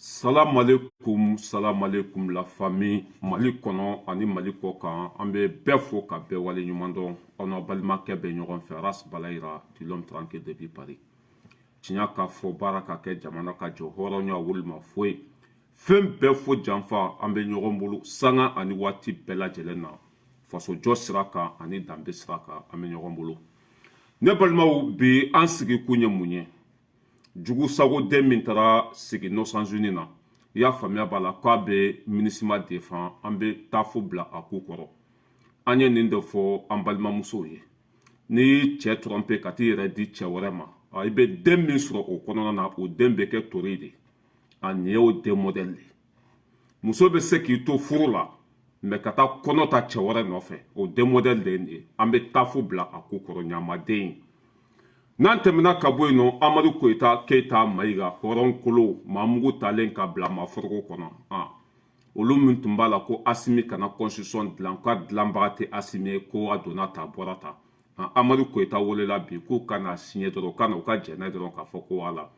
Salamalekum, salamalekum la famille. Mali kɔnɔ ani Mali kɔ kan, an bɛ bɛɛ fo ka bɛɛ wale ɲuman dɔn. Aw n'aw balimakɛ bɛ ɲɔgɔn fɛ, Ras Balayira de l'homme tranquille depuis Paris. Tiɲɛ ka fɔ, baara ka kɛ, jamana ka jɔ, hɔrɔnya walima foyi fɛn bɛɛ fo janfa. An bɛ ɲɔgɔn bolo sanga ani waati bɛɛ lajɛlen na, fasojɔ sira kan ani danbe sira kan, an bɛ ɲɔgɔn bolo. Ne balimaw, bi an sigi kun ye mun ye? Jugu sagoden min taara sigi Nations Unies na, i y'a faamuya b'a la k'a bɛ MINUSMA défend, an bɛ taa fo bila a ko kɔrɔ. An ye nin de fɔ an balimamusow ye: n'i y'i cɛ tromper ka t'i yɛrɛ di cɛ wɛrɛ ma, i bɛ den min sɔrɔ o kɔnɔna na, o den bɛ kɛ tori de. A nin ye o den modèle de. Muso bɛ se k'i to furu la mɛ ka taa kɔnɔ ta cɛ wɛrɛ nɔfɛ, o den modèle de ye nin ye. An bɛ taa fo bila a ko kɔrɔ, ɲamaden. N'an tɛmɛna ka bɔ yen nɔ, Amadu Koyita Keyita Mayiga, hɔrɔn kolo, maamugu talen ka bila maaforoko kɔnɔ, olu min tun b'a la ko Asimi kana constitution dilan, k'a dilanbaga tɛ Asimi ye, ko a donna ta a bɔra ta, Amadu Koyita welela bi k'u ka na signer dɔrɔn, ka na u ka jɛn n'a ye dɔrɔn k'a fɔ ko wala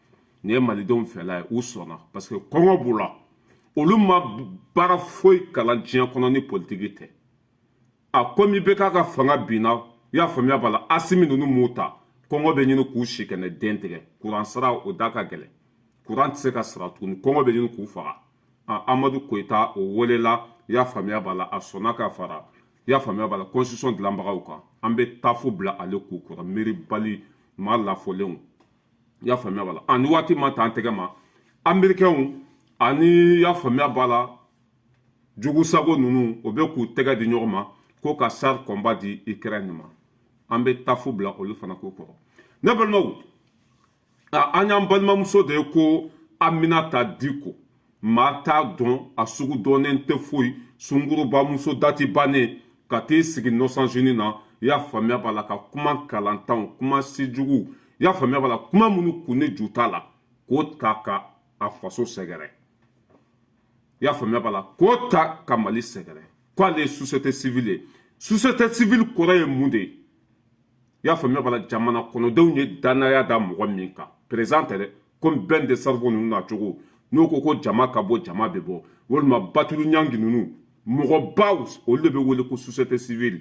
nin ye malidenw fɛla ye. U sɔnna parce que kɔngɔ b'u la. Olu ma baara foyi kalan diɲɛ kɔnɔ ni politiki tɛ. A komi bɛ k'a ka fanga binna, i y'a faamuya b'a la, Asimi ninnu m'u ta, kɔngɔ bɛ ɲini k'u si kɛnɛ den tigɛ. Kuran sara o da ka gɛlɛn, kuran tɛ se ka sara tuguni, kɔngɔ bɛ ɲini k'u faga. Amadu Koyita o welela, i y'a faamuya b'a la, a sɔnna ka fara, i y'a faamuya b'a la, constitution dilanbagaw kan. An bɛ tafo bila ale k'u kɔrɔ, miiribali maa lafɔlenw, i y'a faamuya b'a la. Ani waati ma ta an tɛgɛ ma, Américains ani, i y'a faamuya b'a la, jugusago ninnu, o bɛ k'u tɛgɛ di ɲɔgɔn ma ko ka char combat di Ukraine ma. An bɛ tafu bila olu fana ko kɔrɔ. Ne balimaw, an y'an balimamuso de ye ko Aminata Diko, maa t'a dɔn, a sugu dɔnnen tɛ foyi, sungurubamuso dati bannen ka t'i sigi Nations Unies na, i y'a faamuya b'a la, ka kuma kalantanw, kuma sijugu, i y'a faamuya b'a la, kuma minnu kun ni ju t'a la, k'o ta ka a faso sɛgɛrɛ, i y'a faamuya b'a la, k'o ta ka Mali sɛgɛrɛ, k'ale ye société civile ye. Société civile kɔrɔ ye mun de ye? I y'a faamuya b'a la, jamana kɔnɔdenw ye danaya da mɔgɔ min kan, président tɛ dɛ, komi bɛn de cerveau ninnu na cogo n'o ko ko jama ka bɔ, jama bɛ bɔ, walima Batulu Ɲangi ninnu, mɔgɔbaw, olu de bɛ wele ko société civile.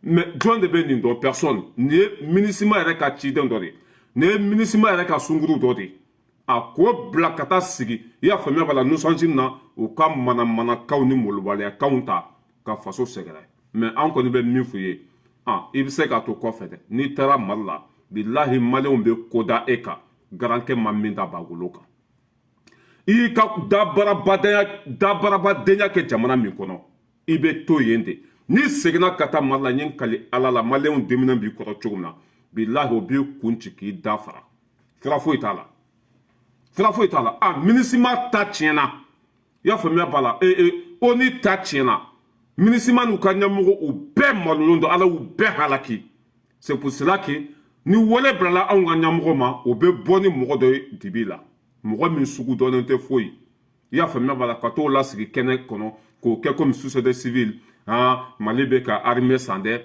Mais jɔn de bɛ nin dɔn? Personne. Nin ye MINUSMA yɛrɛ ka ciden dɔ de ye, nin ye MINUSMA yɛrɛ ka sunkuru dɔ de ye. A k'o bila ka taa sigi, i y'a faamuya b'a la, Nations Unies na, u ka manamanakaw ni molobaliyakanw ta ka faso sɛgɛrɛ. Mais an kɔni bɛ min f'u ye, i bɛ se k'a to kɔfɛ dɛ, n'i taara Mali la, bilahi, maliyɛnw bɛ ko da e kan, garankɛ ma min da bagolo kan. I y'i ka dabarabadenya kɛ jamana min kɔnɔ, i bɛ to yen de. N'i seginna ka taa Mali la, n ye n kali Ala la, maliyɛnw diminen b'i kɔrɔ cogo min na, bilahi, o b'i kun ci k'i da fara. Fura foyi t'a la, fura foyi t'a la. A MINUSMA ta tiɲɛna, i y'a faamuya b'a la, ONU ta tiɲɛna, MINUSMA n'u ka ɲɛmɔgɔ, u bɛɛ malolen don, Ala y'u bɛɛ halaki. C'est pour cela que ni wele bilala anw ka ɲɛmɔgɔ ma, o bɛ bɔ ni mɔgɔ dɔ ye dibi la, mɔgɔ min sugu dɔnnen tɛ foyi, i y'a faamuya b'a la, ka t'o lasigi kɛnɛ kɔnɔ k'o kɛ komi société civile. Mali bɛ ka armée san dɛ,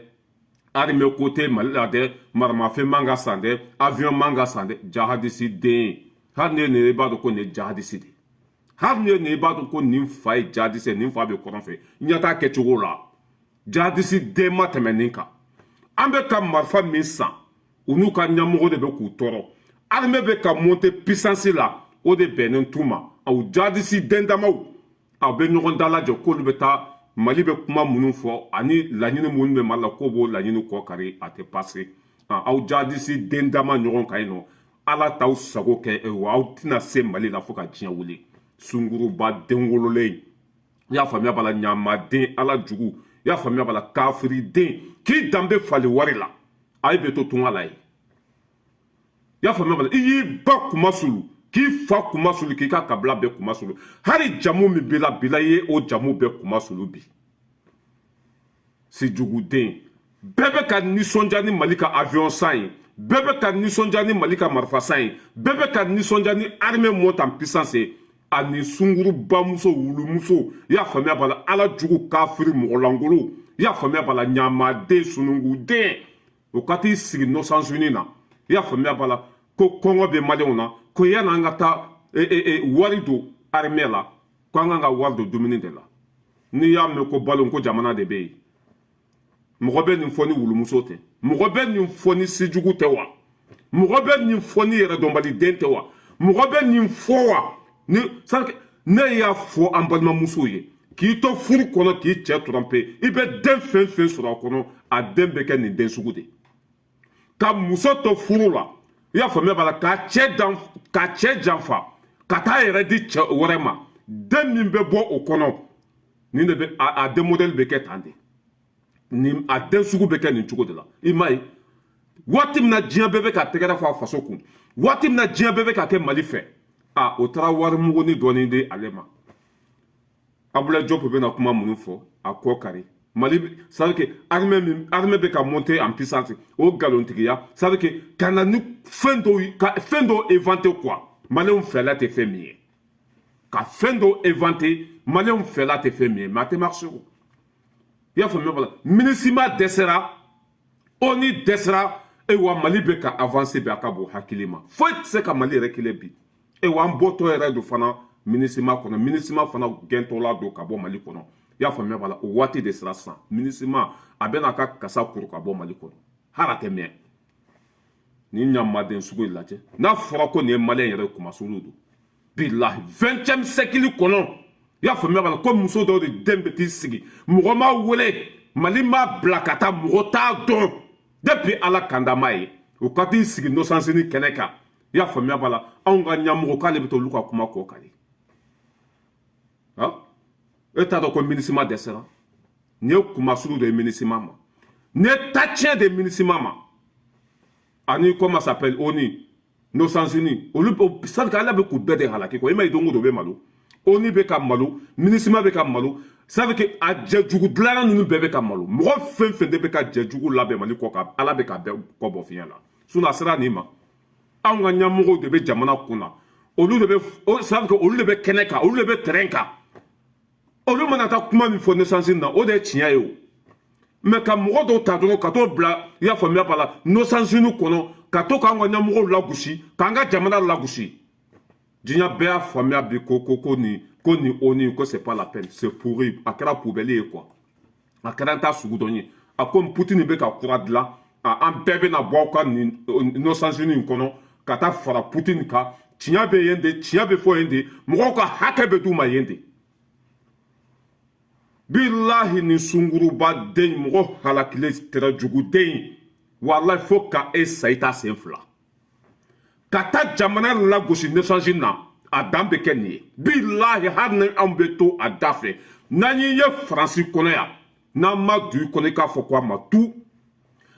armée ko tɛ Mali la dɛ, maramafɛn man ka san dɛ, avion man ka san dɛ. Jahadisi den, hali ni ye nin ye, i b'a dɔn ko nin ye jahadisi de. Hali ni ye nin ye, i b'a dɔn ko nin fa ye jahadisi ye, nin fa bɛ kɔrɔn fɛ, ɲɛ t'a kɛcogo la. Jahadisi den ma tɛmɛ nin kan. An bɛ ka marifa min san, u n'u ka ɲɛmɔgɔ de bɛ k'u tɔɔrɔ. Armée bɛ ka monter puissance la, o de bɛnnen t'u ma. Aw jahadisi den damaw, aw bɛ ɲɔgɔn dalajɛ k'olu bɛ taa Mali bɛ kuma minnu fɔ ani laɲini minnu bɛ Mali la, k'o b'o laɲini kɔ kari, a tɛ passer. Aw jahadisi den dama ɲɔgɔn kan yen nɔ, Ala t'aw sago kɛ wa, aw tɛna se Mali la fo ka diɲɛ wuli. Sunguruba den wololen, i y'a faamuya b'a la, ɲamaden, Ala jugu, i y'a faamuya b'a la, kafiriden, k'i danbe fali wari la, a ye bɛ to tunga la ye. I y'a faamuya b'a la, i y'i ba kuma sulu, k'i fa kuma sulu, k'i ka kabila bɛɛ kuma sulu, hali jamu min b'i la bi la, i ye o jamu bɛɛ kuma sulu bi. Sijuguden bɛɛ bɛ ka nisɔndiya ni Mali ka avion san ye, bɛɛ bɛ ka nisɔndiya ni Mali ka marifa san ye, bɛɛ bɛ ka nisɔndiya ni armée monte en puissance ye. Ani sungurubamuso, wulumuso, i y'a faamuya b'a la, Ala jugu, kafiri, mɔgɔlankolon, i y'a faamuya b'a la, ɲamaden, sununkuden, o ka t'i sigi Nations Unies na, i y'a faamuya b'a la, ko kɔngɔ bɛ maliyɛnw na, ko yan'an ka taa wari don. armée la, ko an kan ka wari don dumuni de la. N'i y'a mɛn ko balo, ko jamana de bɛ yen. Mɔgɔ bɛ nin fɔ ni wulumuso tɛ, mɔgɔ bɛ nin fɔ ni sijugu tɛ wa, mɔgɔ bɛ nin fɔ ni yɛrɛdɔnbaliden tɛ wa, mɔgɔ bɛ nin fɔ wa ni ne y'a fɔ an balimamusow ye, k'i to furu kɔnɔ, k'i cɛ tromper, i bɛ den fɛn fɛn sɔrɔ a kɔnɔ, a den bɛ kɛ nin den sugu de. Ka muso to furu la, i y'a faamuya b'a la, k'a cɛ dan, k'a cɛ janfa, ka taa yɛrɛ di cɛ wɛrɛ ma, den min bɛ bɔ o kɔnɔ, nin de bɛ a den modèle bɛ kɛ tan de, nin a den sugu bɛ kɛ nin cogo de la. I m'a ye, waati min na diɲɛ bɛɛ bɛ ka tɛgɛrɛ fɔ a faso kun, waati min na diɲɛ bɛɛ bɛ ka kɛ Mali fɛ, a o taara wari muguni dɔɔni di ale ma. Abdoulaye Diop bɛna kuma minnu fɔ, a kɔ kari Mali, c'est à dire que armée min, armée bɛ ka monter en puissance, o nkalontigiya, c'est à dire que ka na ni fɛn dɔw, ka fɛn dɔw inventer quoi, Maliyɛnw fɛla tɛ fɛn min ye, ka fɛn dɔw inventer, Maliyɛnw fɛla tɛ fɛn min ye, mais a tɛ marcher o. I y'a faamuya b'a la, MINUSMA dɛsɛra, ONU dɛsɛra, ewa Mali bɛ ka avancer bi, a ka bon hakili ma, foyi tɛ se ka Mali yɛrɛ kelen bi. Ewa an bɔtɔ yɛrɛ don fana MINUSMA kɔnɔ, MINUSMA fana gɛntɔla don ka bɔ Mali kɔnɔ. I y'a faamuya b'a la, o waati de sera sisan. MINUSMA a bɛna ka kasa kuru ka bɔ Mali kɔnɔ, hali a tɛ mɛn. Nin ɲamaden sugu in lajɛ, n'a fɔra ko nin ye Maliyɛn yɛrɛ kumasulu don, bilahi, 20e siècle kɔnɔ, i y'a faamuya b'a la, ko muso dɔw de den bɛ t'i sigi, mɔgɔ m'a wele, Mali m'a bila ka taa, mɔgɔ t'a dɔn depuis Ala kandama ye, o ka t'i sigi Nations Unies kɛnɛ kan. I y'a faamuya b'a la, anw ka ɲɛmɔgɔ k'ale bɛ taa olu ka kuma kɔ kari. E t'a dɔn ko MINUSMA dɛsɛra. Nin ye kumasulu de ye MINUSMA ma, nin ye tacɛn de ye MINUSMA ma, ani comment s'appelle, ONU, Nations Unies, olu c'est à dire que Ala bɛ k'u bɛɛ de halaki quoi. I m'a ye, don o don u bɛ malo, ONU bɛ ka malo, MINUSMA bɛ ka malo, c'est à dire que a jɛjugu dilanna ninnu bɛɛ bɛ ka malo. Mɔgɔ fɛn fɛn de bɛ ka jɛjugu labɛn Mali kɔ kan, Ala bɛ ka bɛɛ kɔ bɔ fiɲɛ la. Sinon a sera nin ma, anw ka ɲɛmɔgɔw de bɛ jamana kun na, olu de bɛ, c'est à dire que olu de bɛ kɛnɛ kan, olu de bɛ terrain kan. Olu mana taa kuma min fɔ Nations Unies na, o de ye tiɲɛ ye o. Mais ka mɔgɔ dɔw ta dɔrɔn ka t'o bila, i y'a faamuya b'a la, Nations Unies kɔnɔ, ka to k'an ka ɲɛmɔgɔw lagosi, k'an ka jamana lagosi, diɲɛ bɛɛ y'a faamuya bi ko nin ONU, ko c'est pas la peine, c'est pourri, a kɛra poubelle ye quoi, a kɛra an ta sugu dɔn ye. A ko Poutine bɛ ka kura dilan, an bɛɛ bɛna bɔ aw ka nin Nations Unies kɔnɔ ka taa fara Poutine kan. Tiɲɛ bɛ yen de, tiɲɛ bɛ fɔ yen de, mɔgɔw ka hakɛ bɛ d'u ma yen de. Bilahi, ni sunguruba den, mɔgɔ halakilen tɛrɛ juguden, walahi, fo ka e sa i ta sen fila ka taa jamana lagosi Nations Unies na, a dan bɛ kɛ nin ye. Bilahi, hali ni anw bɛ to a da fɛ, n'an y'i ye Faransi kɔnɔ yan, n'an ma don i kɔnɔ i k'a fɔ ko a ma tu,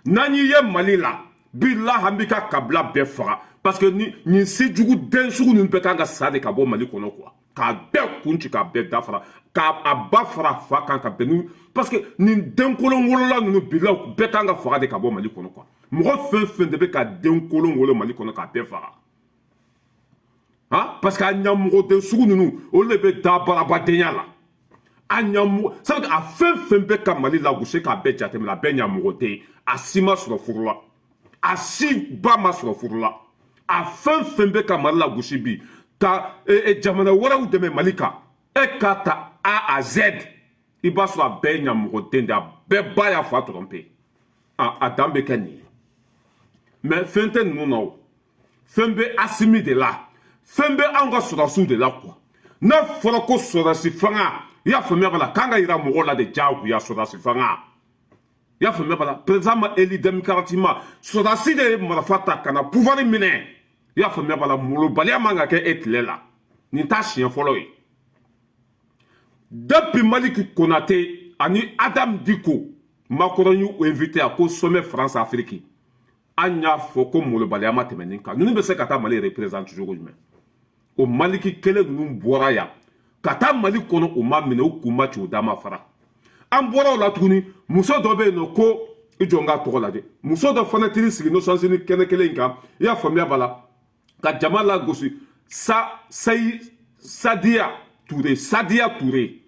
n'an y'i ye Mali la, bilahi, an b'i ka kabila bɛɛ faga, parce que ni nin sejugu den sugu ninnu bɛɛ kan ka sa de ka bɔ Mali kɔnɔ quoi, k'a bɛɛ kun ci, k'a bɛɛ dafara, k'a a ba fara fa kan ka bɛn ni, parce que nin den kolon wolola ninnu, bilahi, bɛɛ kan ka faga de ka bɔ Mali kɔnɔ quoi. Mɔgɔ fɛn fɛn de bɛ ka den kolon wolo Mali kɔnɔ, k'a bɛɛ faga han, parce que a ɲamɔgɔden sugu ninnu, olu de bɛ da barabadenya la. A ɲamɔgɔ, c'est à dire a fɛn fɛn bɛ ka Mali lagosi, k'a bɛɛ jateminɛ, a bɛɛ ɲamɔgɔden, a si ma sɔrɔ furu la, a si ba ma sɔrɔ furu la. A fɛn fɛn bɛ ka Mali lagosi bi, ka jamana wɛrɛw dɛmɛ Mali kan, e k'a ta A à Z, i b'a sɔrɔ a bɛɛ ye ɲamɔgɔden de, a bɛɛ ba y'a fa tromper. A dan bɛ kɛ nin ye. Mais fɛn tɛ ninnu na o, fɛn bɛ Asimi de la, fɛn bɛ anw ka sɔrɔdasiw de la quoi. N'a fɔra ko sɔrɔdasi fanga, i y'a faamuya b'a la, k'an ka yira mɔgɔw la de diyagoya sɔrɔdasi fanga, i y'a faamuya b'a la, président ma élu démocratiquement, sɔrɔdasi de ye marifa ta ka na pouvoir minɛ, i y'a faamuya b'a la, molobaliya man ka kɛ e tile la. Nin t'a siɲɛ fɔlɔ ye. Depuis Maliki Konate ani Adam Diko, Macron y'u invité a ko sommet France Afrique, an y'a fɔ ko molobaliya ma tɛmɛ nin kan. Ninnu bɛ se ka taa Mali représente cogo jumɛn? O Maliki kelen ninnu bɔra yan ka taa Mali kɔnɔ, u ma minɛ, u kun ma ci, u da ma fara. An bɔra o la tuguni, muso dɔ bɛ yen nɔ ko, i jɔ n k'a tɔgɔ lajɛ, muso dɔ fana t'i sigi Nations Unies kɛnɛ kelen in kan, i y'a faamuya b'a la, ka jama lagosi, sa sayi Sadiya Ture, Sadiya Ture,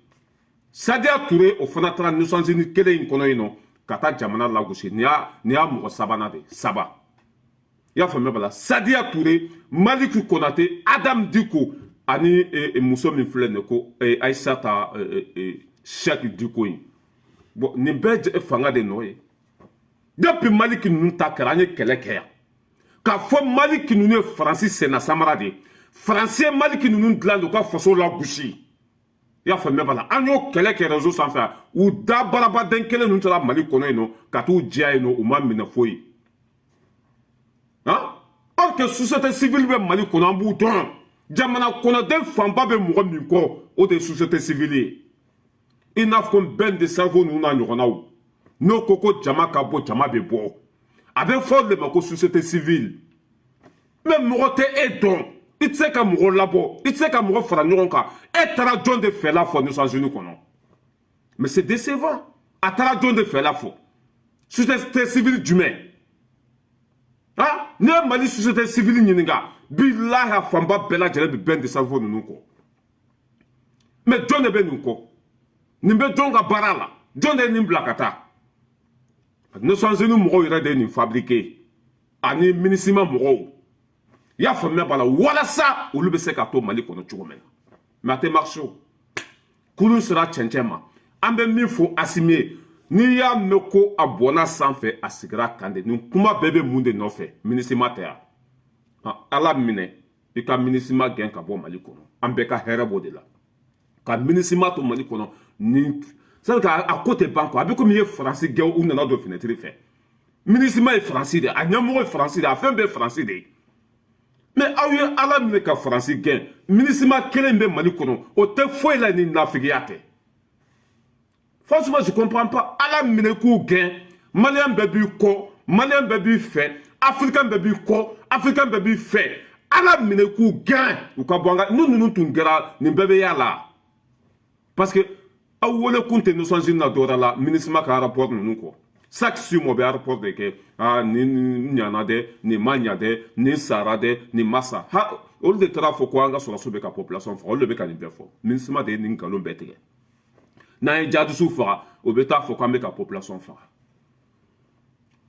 Sadiya Ture, o fana taara Nations Unies kelen in kɔnɔ yen nɔ ka taa jamana lagosi. Nin y'a mɔgɔ sabanan de saba, i y'a faamuya b'a la, Sadiya Ture, Maliki Konate, Adam Diko. Ani muso min filɛ nin ko Aïssata Cheick Dicko in. Bon, nin bɛɛ fanga de nɔ ye. Depuis Maliki ninnu ta kɛra, an ye kɛlɛ kɛ yan k'a fɔ Maliki ninnu ye Faransi senna samara de ye. Faransi ye Maliki ninnu dilan de u ka faso lagosi. I y'a faamuya b'a la, an y'o kɛlɛ kɛ réseau sanfɛ. U da barabaden kelen ninnu taara Mali kɔnɔ yen nɔ ka t'u diya yen nɔ, u ma minɛ foyi han. Or que société civile bɛ Mali kɔnɔ, an b'u dɔn. Jamana kɔnɔden fanba bɛ mɔgɔ min kɔ, o de ye société civile ye. I n'a fɔ ko Ben de cerveau ninnu n'a ɲɔgɔnnaw, n'o ko ko jama ka bɔ, jama bɛ bɔ. A bɛ fɔ o de ma ko société civile. Mais mɔgɔ tɛ e dɔn, i tɛ se ka mɔgɔ labɔ, i tɛ se ka mɔgɔ fara ɲɔgɔn kan. E taara jɔn de fɛla fɔ Nations Unies kɔnɔ? Mais c'est décevant. A taara jɔn de fɛla fɔ? Société civile jumɛn? Ah, ne ye Mali société civile ɲininka, bilahi, a fanba bɛɛ lajɛlen bɛ Ben de cerveau ninnu kɔ. Mais jɔn de bɛ nin kɔ? Nin bɛ jɔn ka baara la? Jɔn de ye nin bila ka taa? Nations Unies mɔgɔw yɛrɛ de ye nin fabriqué ani MINUSMA mɔgɔw. I y'a faamuya b'a la, walasa olu bɛ se ka to Mali kɔnɔ cogo min na. Mais a tɛ marché. O kurun sera cɛncɛn ma. An bɛ min fɔ Asimi ye, n'i y'a mɛn ko a bɔnna sanfɛ, a sigira kan de. Nin kuma bɛɛ bɛ mun de nɔfɛ? MINUSMA tɛ yan. Ala minɛ i ka MINUSMA gɛn ka bɔ Mali kɔnɔ, an bɛɛ ka hɛrɛ b'o de la. Ka MINUSMA to Mali kɔnɔ nin, c'est a ko tɛ ban quoi. A bɛ komi i ye Faransi gɛn, u nana don fenêtre fɛ. MINUSMA ye Faransi de, a ɲɛmɔgɔ ye Faransi de, a fɛn bɛɛ ye Faransi de ye. Mais aw ye Ala minɛ ka Faransi gɛn, MINUSMA kelen bɛ Mali kɔnɔ, o tɛ foyi la ni nafigiya tɛ. Franchement, je comprends pas. Ala minɛ k'u gɛn, Maliyɛn bɛɛ b'i kɔ, Maliyɛn bɛɛ b'i fɛ, Africain bɛɛ b'i kɔ, Africain bɛɛ b'i fɛ. Ala minɛ k'u gɛn, u ka bɔ an ka. N'u ninnu tun kɛra, nin bɛɛ bɛ y'a la, parce que aw wele kun tɛ Nations Unies na dɔwɛrɛ la MINUSMA ka rapport ninnu kɔ. Chaque 6 mois bɛ rapport de kɛ. Ah, nin ɲana dɛ, nin ma ɲa dɛ, nin sara dɛ, nin ma sa. Ha, olu de taara fɔ ko an ka sɔrɔsiw bɛ ka population faga. Olu de bɛ ka nin bɛɛ fɔ. MINUSMA de ye nin nkalon bɛɛ tigɛ. N'an ye jihadisiw faga, o bɛ taa fɔ k'an bɛ ka population faga.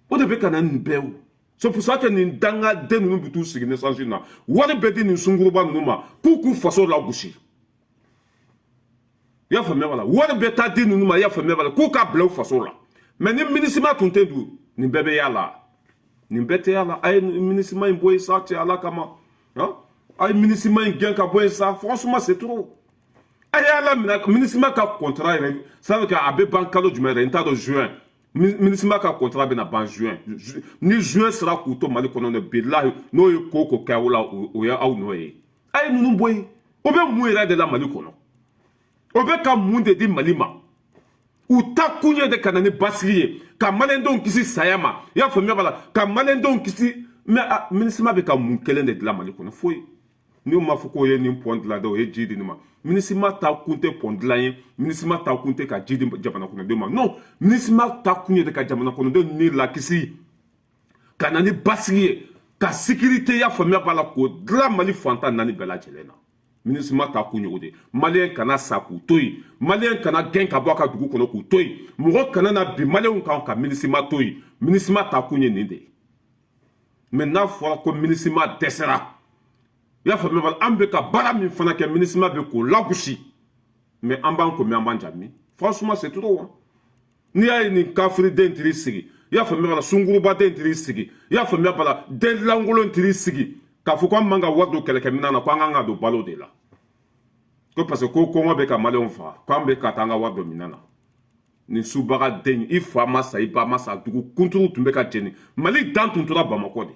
O de bɛ ka na nin bɛɛ. O, c'est pour ça que nin dangaden ninnu bɛ t'u sigi Nations Unies na, wari bɛ di nin sunkuruba ninnu ma k'u faso lagosi. I y'a faamuya? Wala wari bɛ taa di ninnu ma, i y'a faamuya? Wala k'u ka bila u faso la. Mais ni MINUSMA tun tɛ dun, nin bɛɛ bɛ y'a la, nin bɛɛ tɛ y'a la. A ye MINUSMA in bɔ yen sa, cɛ, Ala kama. A ye MINUSMA in gɛn ka bɔ yen sa. Franchement, c'est trop. A ye Ala minɛ, MINUSMA ka contrat yɛrɛ, ça veut dire a bɛ ban kalo jumɛn yɛrɛ? N t'a dɔn. Juin, MINUSMA ka contrat bɛna ban juin. Ni juin sera k'u to Mali kɔnɔ, bilahi, n'o ye ko ko kɛ aw la, o ye aw nɔ ye. A ye ninnu bɔ yen. O bɛ mun yɛrɛ de la Mali kɔnɔ? O bɛ ka mun de di Mali ma? U ta kun ye de ka na ni basigi ye, ka Maliyɛndenw kisi saya ma. I y'a faamuya b'a la, ka Maliyɛndenw kisi. Mais MINUSMA bɛ ka mun kelen de dilan Mali kɔnɔ? Foyi. N'u m'a fɔ k'o ye nin pont dilan dɛ, o ye ji di nin ma. MINUSMA ta kun tɛ pont dilan ye, MINUSMA ta kun tɛ ka ji di jamana kɔnɔdenw ma. Non, MINUSMA ta kun ye de ka jamana kɔnɔdenw ni lakisi, ka na ni basigi ye, ka sécurité, y'a faamuya b'a la, k'o dilan Mali fantan naani bɛɛ lajɛlen na. MINUSMA ta kun ye o de. Maliyɛn kana sa k'u to yen, Maliyɛn kana gɛn ka bɔ a ka dugu kɔnɔ k'u to yen, mɔgɔ kana na bin Maliyɛnw kan ka MINUSMA to yen. MINUSMA ta kun ye nin de ye. Mais n'a fɔra ko MINUSMA dɛsɛra, i y'a faamuya, an bɛ ka baara min fana kɛ, MINUSMA bɛ k'o lagosi. Mais an b'an ko, mais an b'an jaabi. Franchement, c'est trop, hein. N'i y'a ye nin kafiriden tiri sigi, i y'a faamuya b'a la, sunkurubaden tiri sigi, i y'a faamuya b'a la, den lankolon tiri sigi k'a fɔ ko an man ka wari don kɛlɛkɛminɛn na, ko an kan ka don balo de la, ko parce que ko kɔngɔ bɛ ka Maliyɛnw faga, ko an bɛ ka taa an ka wari don minɛn na. Nin subagaden, i fa ma sa, i ba ma sa, dugu kunturu tun bɛ ka jeni, Mali dan tun tora Bamakɔ de.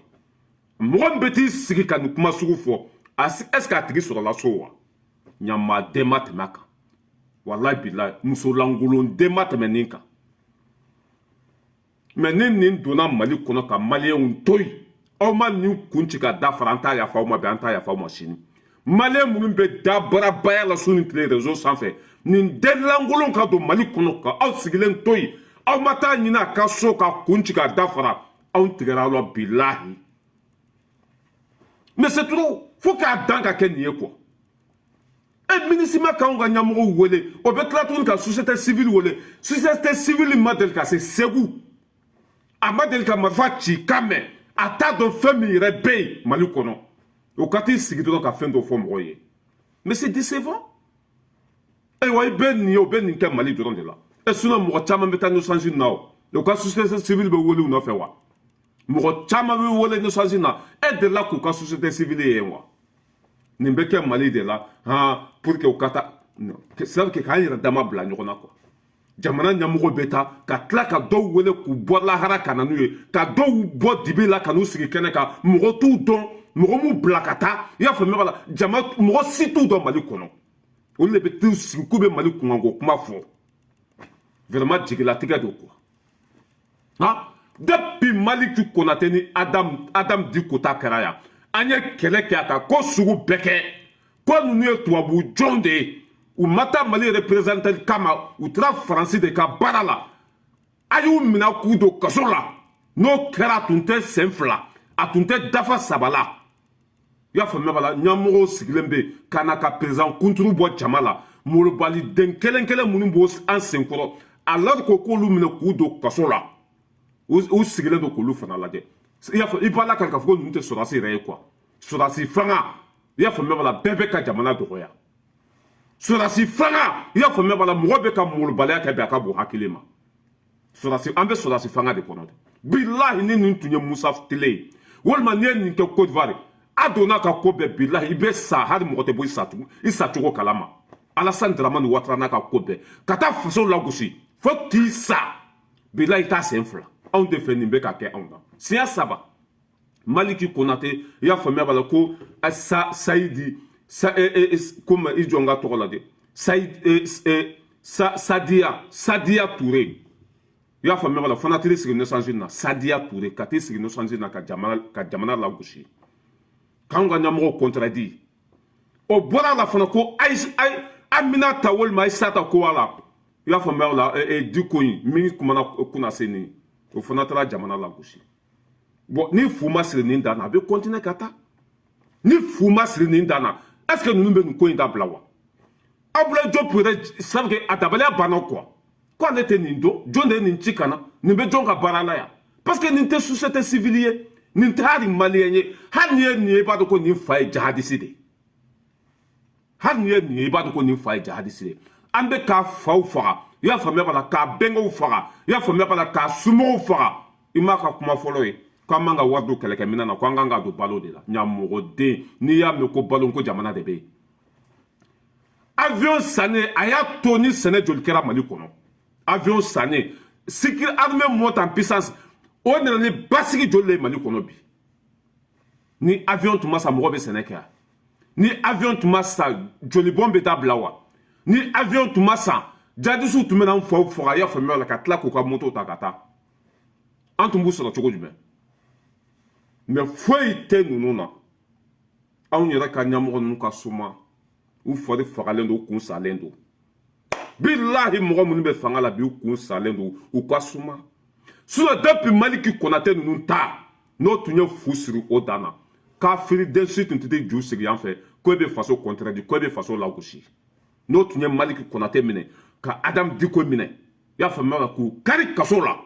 Mɔgɔ min bɛ t'i sigi ka nin kuma sugu fɔ, est ce que a tigi sɔrɔla so wa? Ɲamaden ma tɛmɛ a kan, walayi bilayi, musolangolonden ma tɛmɛ nin kan. Mais ni nin donna Mali kɔnɔ ka Maliyɛnw to yen, aw ma nin kun ci ka da fara, an t'a yafa aw ma bi, an t'a yafa aw ma sini. Maliyɛn minnu bɛ dabarabaya la su ni tile réseau sanfɛ, nin den lankolon ka don Mali kɔnɔ ka aw sigilen to yen, aw ma taa ɲini a ka so ka kun ci ka da fara, anw tigɛra aw la, bilahi. Mais c'est trop. Fo k'a dan ka kɛ nin ye quoi. E, MINUSMA k'anw ka ɲɛmɔgɔw wele, o bɛ tila tuguni ka société civile wele. Société civile ma deli ka se Segu, a ma deli ka marifa ci kan mɛn, a t'a dɔn fɛn min yɛrɛ bɛ yen Mali kɔnɔ. O ka t'i sigi dɔrɔn ka fɛn dɔ fɔ mɔgɔw ye. Mais c'est décevant. Ayiwa, i bɛ nin ye, o bɛ nin kɛ Mali dɔrɔn de la. E sinon mɔgɔ caman bɛ taa Nations Unies na, o u ka société civile bɛ wele u nɔfɛ wa? Mɔgɔ caman bɛ wele Nations Unies na, e delila k'u ka société civile ye wa? Nin bɛ kɛ Mali de la han, pour que u ka taa, c'est à dire k'an yɛrɛ dama bila ɲɔgɔn na quoi. Jamana ɲɛmɔgɔ bɛ taa ka tila ka dɔw wele k'u bɔ lahara ka na n'u ye, ka dɔw bɔ dibi la ka n'u sigi kɛnɛ kan. Mɔgɔ t'u dɔn, mɔgɔ m'u bila ka taa, i y'a faamuya b'a la, jama mɔgɔ si t'u dɔn Mali kɔnɔ. Olu de bɛ t'u sigi k'u bɛ Mali kunkanko kuma fɔ. Vraiment, jigilatigɛ don quoi. Han, depuis Maliki Konate ni Adam Diko ta kɛra yan, an ye kɛlɛ kɛ a kan, ko sugu bɛɛ kɛ, ko ninnu ye tubabu jɔn de ye, u ma taa Mali représentant kama, u taara Faransi de ka baara la. A y'u minɛ k'u don kaso la. N'o kɛra, a tun tɛ sen fila, a tun tɛ dafa saba la, i y'a faamuya b'a la. Ɲɛmɔgɔw sigilen bɛ yen ka na ka président kunturu bɔ jama la, molobaliden kelen kelen minnu b'o an senkɔrɔ, alors que k'olu minɛ k'u don kaso la, u sigilen don k'olu fana lajɛ. I y'a fɔ, i b'a la kan k'a fɔ ko ninnu tɛ sɔrɔdasi yɛrɛ ye quoi. Sɔrɔdasi fanga, i y'a faamuya b'a la, bɛɛ bɛ ka jamana dɔgɔya. Sɔrɔdasi fanga, i y'a faamuya b'a la, mɔgɔ bɛ ka molobaliya kɛ bi, a ka bon hakili ma. Sɔrɔdasi, an bɛ sɔrɔdasi fanga de kɔnɔ dɛ. Bilahi, ni nin tun ye Musa tile ye, walima n'i ye nin kɛ Côte d'Ivoire, a donna ka ko bɛɛ, bilahi, i bɛ sa, hali mɔgɔ tɛ bɔ i sa tugun, i sa cogo kalama. Alassane Dramane Ouattara n'a ka ko bɛɛ ka taa faso lagosi fo k'i sa, bilahi, i t'a sen fila. Anw de fɛ nin bɛ ka kɛ anw na siɲɛ saba. Maliki Konate, i y'a faamuya b'a la, ko sa Sayidi sa komi i jɔ n ka tɔgɔ la dɛ, Sayid sa Sadiya Toure, i y'a faamuya b'a la, fana t'i sigi Nations Unies na. Sadiya Toure ka t'i sigi Nations Unies na ka jamana lagosi, k'anw ka ɲɛmɔgɔw contredit. O bɔra a la fana ko ayi, Aminata walima Ayisata ko a la, i y'a faamuya o la, Diko in min kumana kunnaseni, o fana taara jamana lagosi. Bon, ni fu ma siri nin dan na, a bɛ continuer ka taa. Ni fu ma siri nin dan na, est ce que ninnu bɛ nin ko in dabila wa? Abdoulaye Diop yɛrɛ, ça veut dire a dabaliya banna quoi, ko ale tɛ nin dɔn. Jɔn de ye nin ci ka na? Nin bɛ jɔn ka baara la yan? Parce que nin tɛ société civile ye, nin tɛ hali malien ye. Hali ni ye nin ye, i b'a dɔn ko nin fa ye jahadisi de ye. Hali ni ye nin ye, i b'a dɔn ko nin fa ye jahadisi de ye. An bɛ k'a faw faga, i y'a faamuya b'a la, k'a bɛnkɛw faga, i y'a faamuya b'a la, k'a somɔgɔw faga. I m'a ka kuma fɔlɔ ye k'an man ka wari don kɛlɛkɛminɛn na, ko an kan ka don balo de la. Ɲamɔgɔden, n'i y'a mɛn ko balo, ko jamana de bɛ yen. Avion sannen, a y'a to ni sɛnɛ joli kɛra Mali kɔnɔ? Avion sannen, sécurité, armée monte en puissance, o nana ni basigi joli de ye Mali kɔnɔ bi? Ni avion tun ma sa, mɔgɔ bɛ sɛnɛ kɛ wa? Ni avion tun ma sa, jolibɔn bɛ taa bila wa? Ni avion tun ma san, jadisiw tun bɛ n'an faw faga, i y'a faamuya la, ka tila k'u ka moto ta ka taa, an tun b'u sɔrɔ cogo jumɛn? Mais foyi tɛ ninnu na. Anw yɛrɛ ka ɲɛmɔgɔ ninnu ka suma, u fari fagalen don, u kun salen don. Bilahi, mɔgɔ minnu bɛ fanga la bi, u kun salen don, u ka suma. Sinon depuis Maliki Konate ninnu ta, n'o tun ye fu siri o dan na, kafiri den si tun tɛ ju sigi yan fɛ ko e bɛ faso contredit, ko e bɛ faso lagosi. N'o tun ye Maliki Konate minɛ, ka Adam Diko minɛ, i y'a faamuya la, k'u kari kaso la,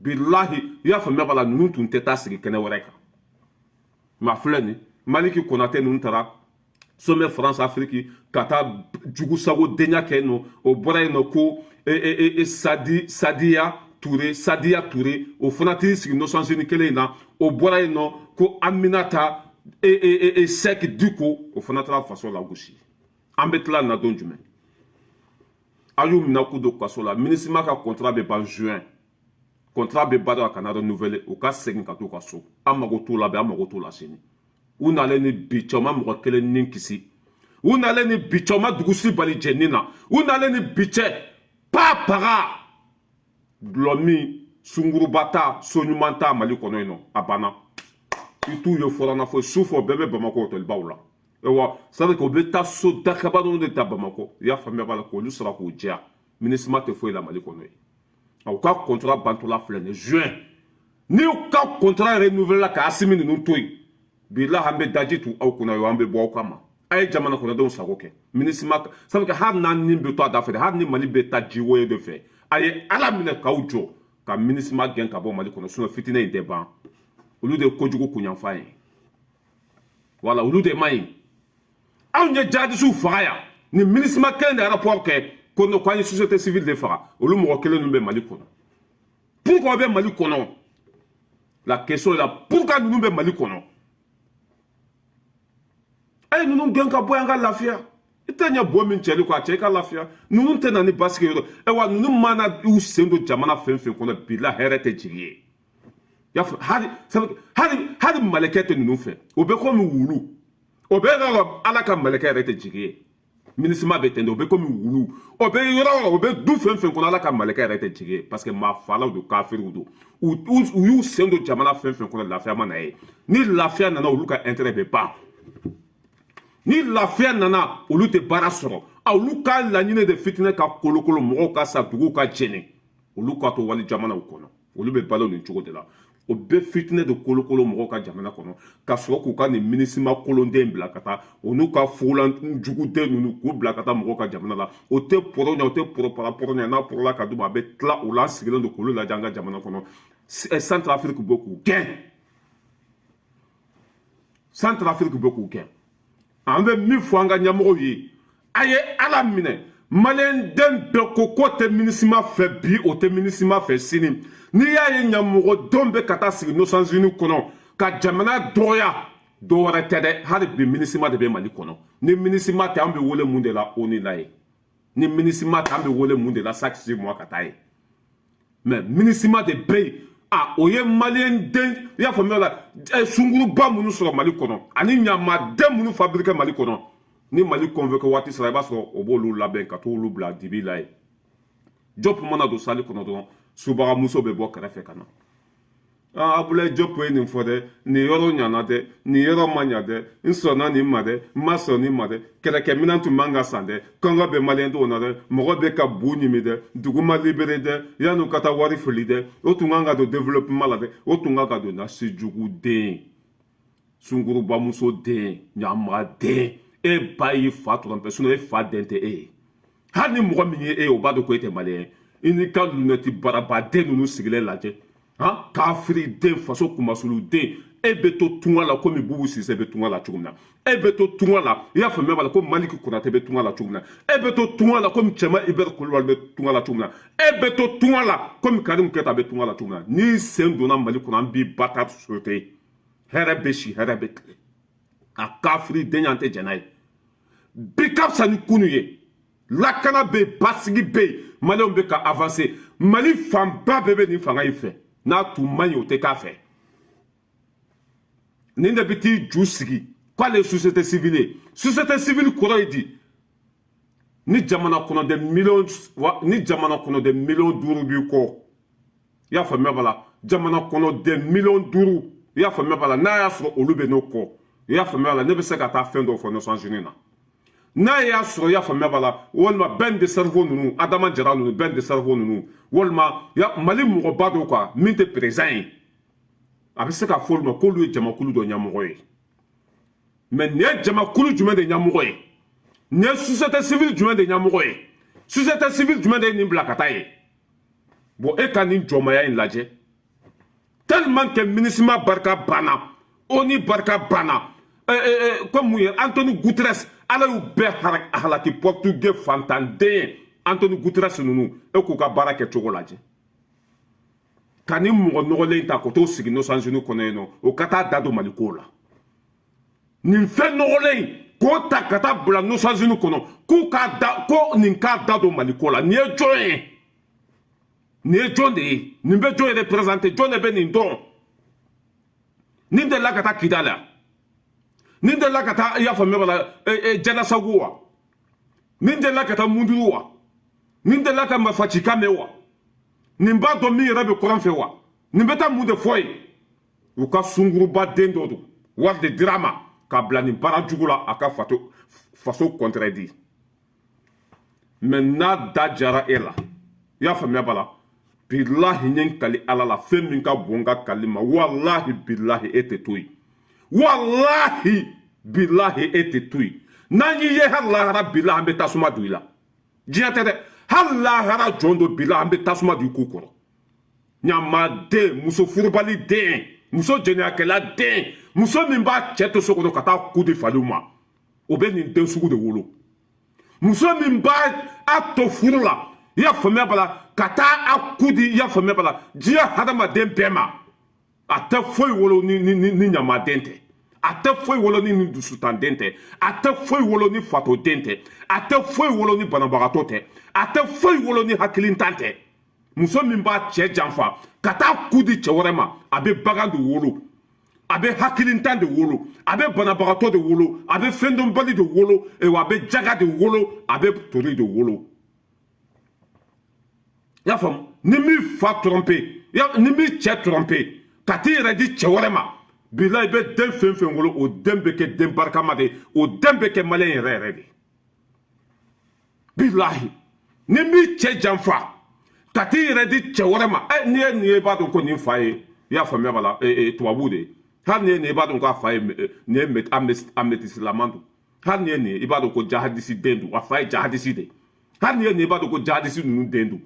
bilahi, i y'a faamuya b'a la, ninnu tun tɛ taa sigi kɛnɛ wɛrɛ kan. Maa filɛ nin, Maliki Konate ninnu taara sommet France Afrique ka taa jugusago denya kɛ yen nɔ. O bɔra yen nɔ ko Sadi Sadiya Toure, Sadiya Toure, o fana t'i sigi Nations Unies kelen in na. O bɔra yen nɔ ko Aminata Sɛki Diko, o fana taara faso lagosi. An bɛ tila na don jumɛn? A y'u minɛ k'u don kaso la. MINUSMA ka contrat bɛ ban juin, contrat bɛ ban ka na renouveler, u ka segin ka t'u ka so. An mago t'u la bi, an mago t'u la sini. U nalen ni bi cɛ, u ma mɔgɔ kelen ni kisi. U nalen ni bi cɛ, u ma dugu si bali jɛni na. U nalen ni bi cɛ, pa paga dulɔ min, sunguruba ta, so ɲuman ta Mali kɔnɔ yen nɔ, a banna. I t'u ye fɔlɔ fɔ su fɔ, bɛɛ bɛ Bamakɔ hôtelibaw la. Wa c'est à dire que u bɛ taa so dakaba ninnu de ta Bamakɔ, i y'a faamuya b'a la, k'olu sɔrɔ k'u diya. MINUSMA tɛ foyi la Mali kɔnɔ yen. U ka contrat bantɔla filɛ nin juin. Ni u ka contrat renouveler la ka Asimi ninnu to yen, bilahi, an bɛ daji tu aw kunna, an bɛ bɔ aw kama. A ye jamana kɔnɔdenw sago kɛ. MINUSMA, ça veut dire hali n'an ni bɛ to a da fɛ, hali ni Mali bɛ taa jiwoyo de fɛ, a ye Ala minɛ k'aw jɔ ka MINUSMA gɛn ka bɔ Mali kɔnɔ. Sinon fitinɛ in tɛ ban. Olu de ye kojugu kunyanfan ye, wala olu de man ɲi. Anw ye jihadisiw faga yan, ni MINUSMA kelen de rapport kɛ ko non, k'an ye société civile de faga. Olu mɔgɔ kelen ninnu bɛ Mali kɔnɔ. Pourquoi bɛ Mali kɔnɔ? La question est là: pourquoi ninnu bɛ Mali kɔnɔ? A ye ninnu gɛn ka bɔ yan ka lafiya. I tɛ ɲɛ bɔ min cɛli kɔ, a cɛ i ka lafiya. Ninnu tɛ na ni basigi ye dɛ. Wa ninnu mana u sen don jamana fɛn fɛn kɔnɔ, bila hɛrɛ tɛ jigin ye. Y'a fɔ, hali hali hali malɛkɛ tɛ ninnu fɛ. O bɛ komi wulu, o bɛ yɔrɔ Ala ka malɛkɛ yɛrɛ tɛ jigin ye. MINUSMA bɛ ten de, o bɛ komi wulu, o bɛ yɔrɔ o yɔrɔ, o bɛ du fɛn fɛn kɔnɔ, Ala ka malɛkɛ yɛrɛ tɛ jigin ye, parce que maa falaw don, kafiriw don. U y'u sen don jamana fɛn fɛn kɔnɔ, lafiya ma na ye. Ni lafiya nana, olu ka intérêt bɛ ban. Ni lafiya nana, olu tɛ baara sɔrɔ. A olu ka laɲini de fitinɛ ka kolokolo, mɔgɔw ka sa, duguw ka jɛni. Olu ka to wali jamanaw kɔnɔ, olu bɛ balo nin cogo de la. O bɛ fitinɛ de kolokolo mɔgɔw ka jamana kɔnɔ, ka sɔrɔ k'u ka nin MINUSMA kolonden bila ka taa, o n'u ka fugulan juguden ninnu, k'u bila ka taa mɔgɔw ka jamana la. O tɛ pɔrɔ ɲɛ, o tɛ pɔrɔ para pɔrɔ ɲɛ. N'a pɔrɔla ka d'u ma, a bɛ tila o la. An sigilen don k'olu lajɛ an ka jamana kɔnɔ. Centrafrique bɛ k'u gɛn, Centrafrique bɛ k'u gɛn. An bɛ min fɔ an ka ɲɛmɔgɔw ye, a ye Ala minɛ. Maliyɛnden bɛɛ ko k'o tɛ MINUSMA fɛ bi, o tɛ MINUSMA fɛ sini. N'i y'a ye ɲɛmɔgɔdenw bɛ ka taa sigi Nations Unies kɔnɔ ka jamana dɔgɔya, dɔ wɛrɛ tɛ dɛ, hali bi MINUSMA de bɛ Mali kɔnɔ. Ni MINUSMA tɛ, an bɛ wele mun de la? ONU la ye. Ni MINUSMA tɛ, an bɛ wele mun de la? Chaque 6 mois ka taa ye. Mais MINUSMA de bɛ yen. A o ye maliyɛn den, i y'a faamuya la, sunkuruba minnu sɔrɔ Mali kɔnɔ ani ɲamaden minnu fabriqué Mali kɔnɔ, ni Mali convoqué waati sera, i b'a sɔrɔ o b'olu labɛn ka t'olu bila dibi la yen. Diop mana don salle kɔnɔ dɔrɔn, subagamuso bɛ bɔ kɛrɛfɛ ka na: "Ah, Abulaye Diop ye nin fɔ dɛ, nin yɔrɔ ɲana dɛ, nin yɔrɔ ma ɲa dɛ, n sɔnna nin ma dɛ, n ma sɔn nin ma dɛ, kɛlɛkɛminɛn tun man ka san dɛ, kɔngɔ bɛ maliyɛndenw na dɛ, mɔgɔ bɛ ka bu ɲimi dɛ, dugu ma libéré dɛ, yan'u ka taa wari fili dɛ, o tun kan ka don développement la dɛ, o tun kan ka don." Nasi jugu den, sunkurubamuso den, ɲamaden, e ba y'i fa tromper, sinon e fa den tɛ e ye. Hali ni mɔgɔ min ye e ye, o b'a dɔn ko e tɛ maliyɛn ye. I n'i ka lunɛti barabaden ninnu sigilen lajɛ, han, kafiri den, faso kumasulu den. E bɛ to tunga la komi Bubu Sise bɛ tunga la cogo min na. E bɛ to tunga la, i y'a faamuya b'a la, ko Maliki Konate bɛ tunga la cogo min na. E bɛ to tunga la komi Cɛma Ibɛri Kulubali bɛ tunga la cogo min na. E bɛ to tunga la komi Karimu Keyita bɛ tunga la cogo min na. N'i sen donna Mali kɔnɔ, an b'i ba ta sauter. Hɛrɛ bɛ si, hɛrɛ bɛ tile. A kafiri den, an tɛ jɛn n'a ye. Bi ka fisa ni kunu ye. Lakana bɛ yen, basigi bɛ yen, maliyɛnw bɛ ka avancer. Mali fanba bɛɛ bɛ nin fanga in fɛ. N'a tun man ɲi, o tɛ k'a fɛ. Nin de bɛ t'i ju sigi k'ale ye société civile ye. Société civile kɔrɔ ye di? Ni jamana kɔnɔden miliyɔn, ni jamana kɔnɔden 5 miliyɔn b'i kɔ, i y'a faamuya b'a la, jamana kɔnɔden 5 miliyɔn, i y'a faamuya b'a la, n'a y'a sɔrɔ olu bɛ n'o kɔ, i y'a faamuya b'a la, ne bɛ se ka taa fɛn dɔw fɔ Nations Unies na. N'a y'a sɔrɔ, i y'a faamuya b'a la, walima Ben de cerveau ninnu, Adama Jara ninnu, Ben de cerveau ninnu, walima Mali mɔgɔba dɔw quoi, min tɛ président ye, a bɛ se ka fɔ olu ma k'olu ye jamakulu dɔ ɲɛmɔgɔ ye. Mais nin ye jamakulu jumɛn de ɲɛmɔgɔ ye? Nin ye société civile jumɛn de ɲɛmɔgɔ ye? Société civile jumɛn de ye nin bila ka taa ye? Bon, e ka nin jɔnmaya in lajɛ, tellement que MINUSMA barika banna, ONU barika banna, comme mun ye Anthony Guterres, Ala y'u bɛɛ halaki. Portugais fantanden Anthony Guterres ninnu, e k'u ka baara kɛ cogo lajɛ, ka ni mɔgɔ nɔgɔlen ta k'o t'o sigi Nations Unies kɔnɔ yen nɔ, o ka taa da don Mali ko la. Nin fɛn nɔgɔlen in, k'o ta ka taa bila Nations Unies kɔnɔ, k'u k'a da ko nin k'a da don Mali ko la, nin ye jɔn ye? Nin ye jɔn de ye? Nin bɛ jɔn représenter? Jɔn de bɛ nin dɔn? Nin delila ka taa Kidali la? Nin delila ka taa, i y'a faamuya b'a la, Jalasagu wa? Nin delila ka taa Munduru wa? Nin delila ka marifacikan mɛn wa? Nin b'a dɔn min yɛrɛ bɛ kɔrɔn fɛ wa? Nin bɛ taa mun de fɔ yen? U ka sunkuruba den dɔ don, wari de dira a ma k'a bila nin baara jugu la, a ka fato faso contredit. Mais n'a da jara e la, i y'a faamuya b'a la, bilahi, n ye n kali Ala la, fɛn min ka bon n ka kali ma, walahi bilahi, e tɛ to yen. Walahi bilahi, e tɛ to yen. N'an y'i ye hali lahara, bilahi, an bɛ tasuma don i la. Diɲɛ tɛ dɛ, hali lahara jɔn do, bilahi, an bɛ tasuma don i ku kɔrɔ. Ɲamaden, muso furubali den, muso jɛnɛyakɛla den, muso min b'a cɛ to so kɔnɔ ka taa ku di faliw ma. O bɛ nin den sugu de wolo. Muso min b'a a to furu la, i y'a faamuya b'a la, ka taa a ku di, i y'a faamuya b'a la, diɲɛ hadamaden bɛɛ ma, a tɛ foyi wolo ni ɲamaden tɛ, a tɛ foyi wolo ni dusutanden tɛ, a tɛ foyi wolo ni fatoden tɛ, a tɛ foyi wolo ni banabagatɔ tɛ, a tɛ foyi wolo ni hakilintan tɛ. Muso min b'a cɛ janfa ka taa ku di cɛ wɛrɛ ma, a bɛ bagan de wolo, a bɛ hakilintan de wolo, a bɛ banabagatɔ de wolo, a bɛ fɛndɔnbali de wolo, a bɛ jaga de wolo, a bɛ tori de wolo. I y'a faamu? Ni min fa tromper, ni min cɛ tromper ka t'i yɛrɛ di cɛ wɛrɛ ma, bilahi, i bɛ den fɛn fɛn wolo, o den bɛ kɛ den barikama de ye, o den bɛ kɛ maliyɛn yɛrɛ yɛrɛ de ye. Bilahi, ni min cɛ janfa ka t'i yɛrɛ di cɛ wɛrɛ ma, ɛ, n'i ye nin ye, i b'a dɔn ko nin fa ye, i y'a faamuya b'a la, tubabu de ye. Hali n'i ye nin ye, i b'a dɔn k'a fa ye nin ye, a métislama don. Hali n'i ye nin ye, i b'a dɔn ko jahadisi den don, a fa ye jahadisi de ye. Hali n'i ye nin ye, i b'a dɔn ko jahadisi ninnu den don.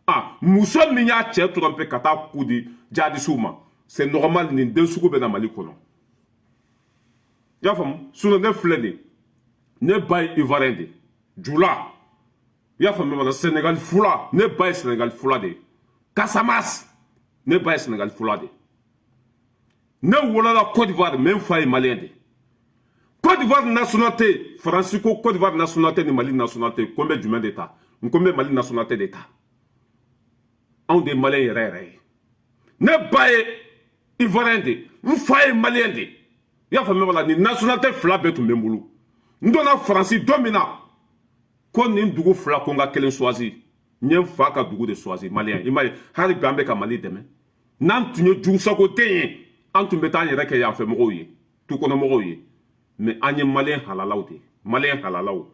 Ah, muso min y'a cɛ tromper ka taa ku di jahadisiw ma, c'est normal, nin den sugu bɛ na Mali kɔnɔ. I y'a faamu? Sinon ne filɛ nin ye, ne ba ye Ivoirien de ye, jula, i y'a faamuya b'a la, Sénégal fula. Ne ba ye Sénégal fula de ye, Casamance. Ne ba ye Sénégal fula de ye. Ne wolola Côte d'Ivoire, mais n fa ye malien de ye. Côte d'Ivoire nationalité, Faransi ko Côte d'Ivoire nationalité ni Mali nationalité, ko n bɛ jumɛn de ta? N ko n bɛ Mali nationalité de ta. Anw de ye malien yɛrɛ yɛrɛ ye. Ne ba ye Ivoirien de ye, n fa ye malien de ye. I y'a faamuya b'a la? Nin nationalité fila bɛɛ tun bɛ n bolo. N donna Faransi don min na, ko nin dugu fila, ko n ka kelen choisi, n ye n fa ka dugu de choisi, malien. I m'a ye, hali bi an bɛ ka Mali dɛmɛ. N'an tun ye jugusagoden ye, an tun bɛ taa an yɛrɛ kɛ yanfɛ mɔgɔw ye, tukɔnɔmɔgɔw ye, mais an ye malien halalaw de ye, malien halalaw.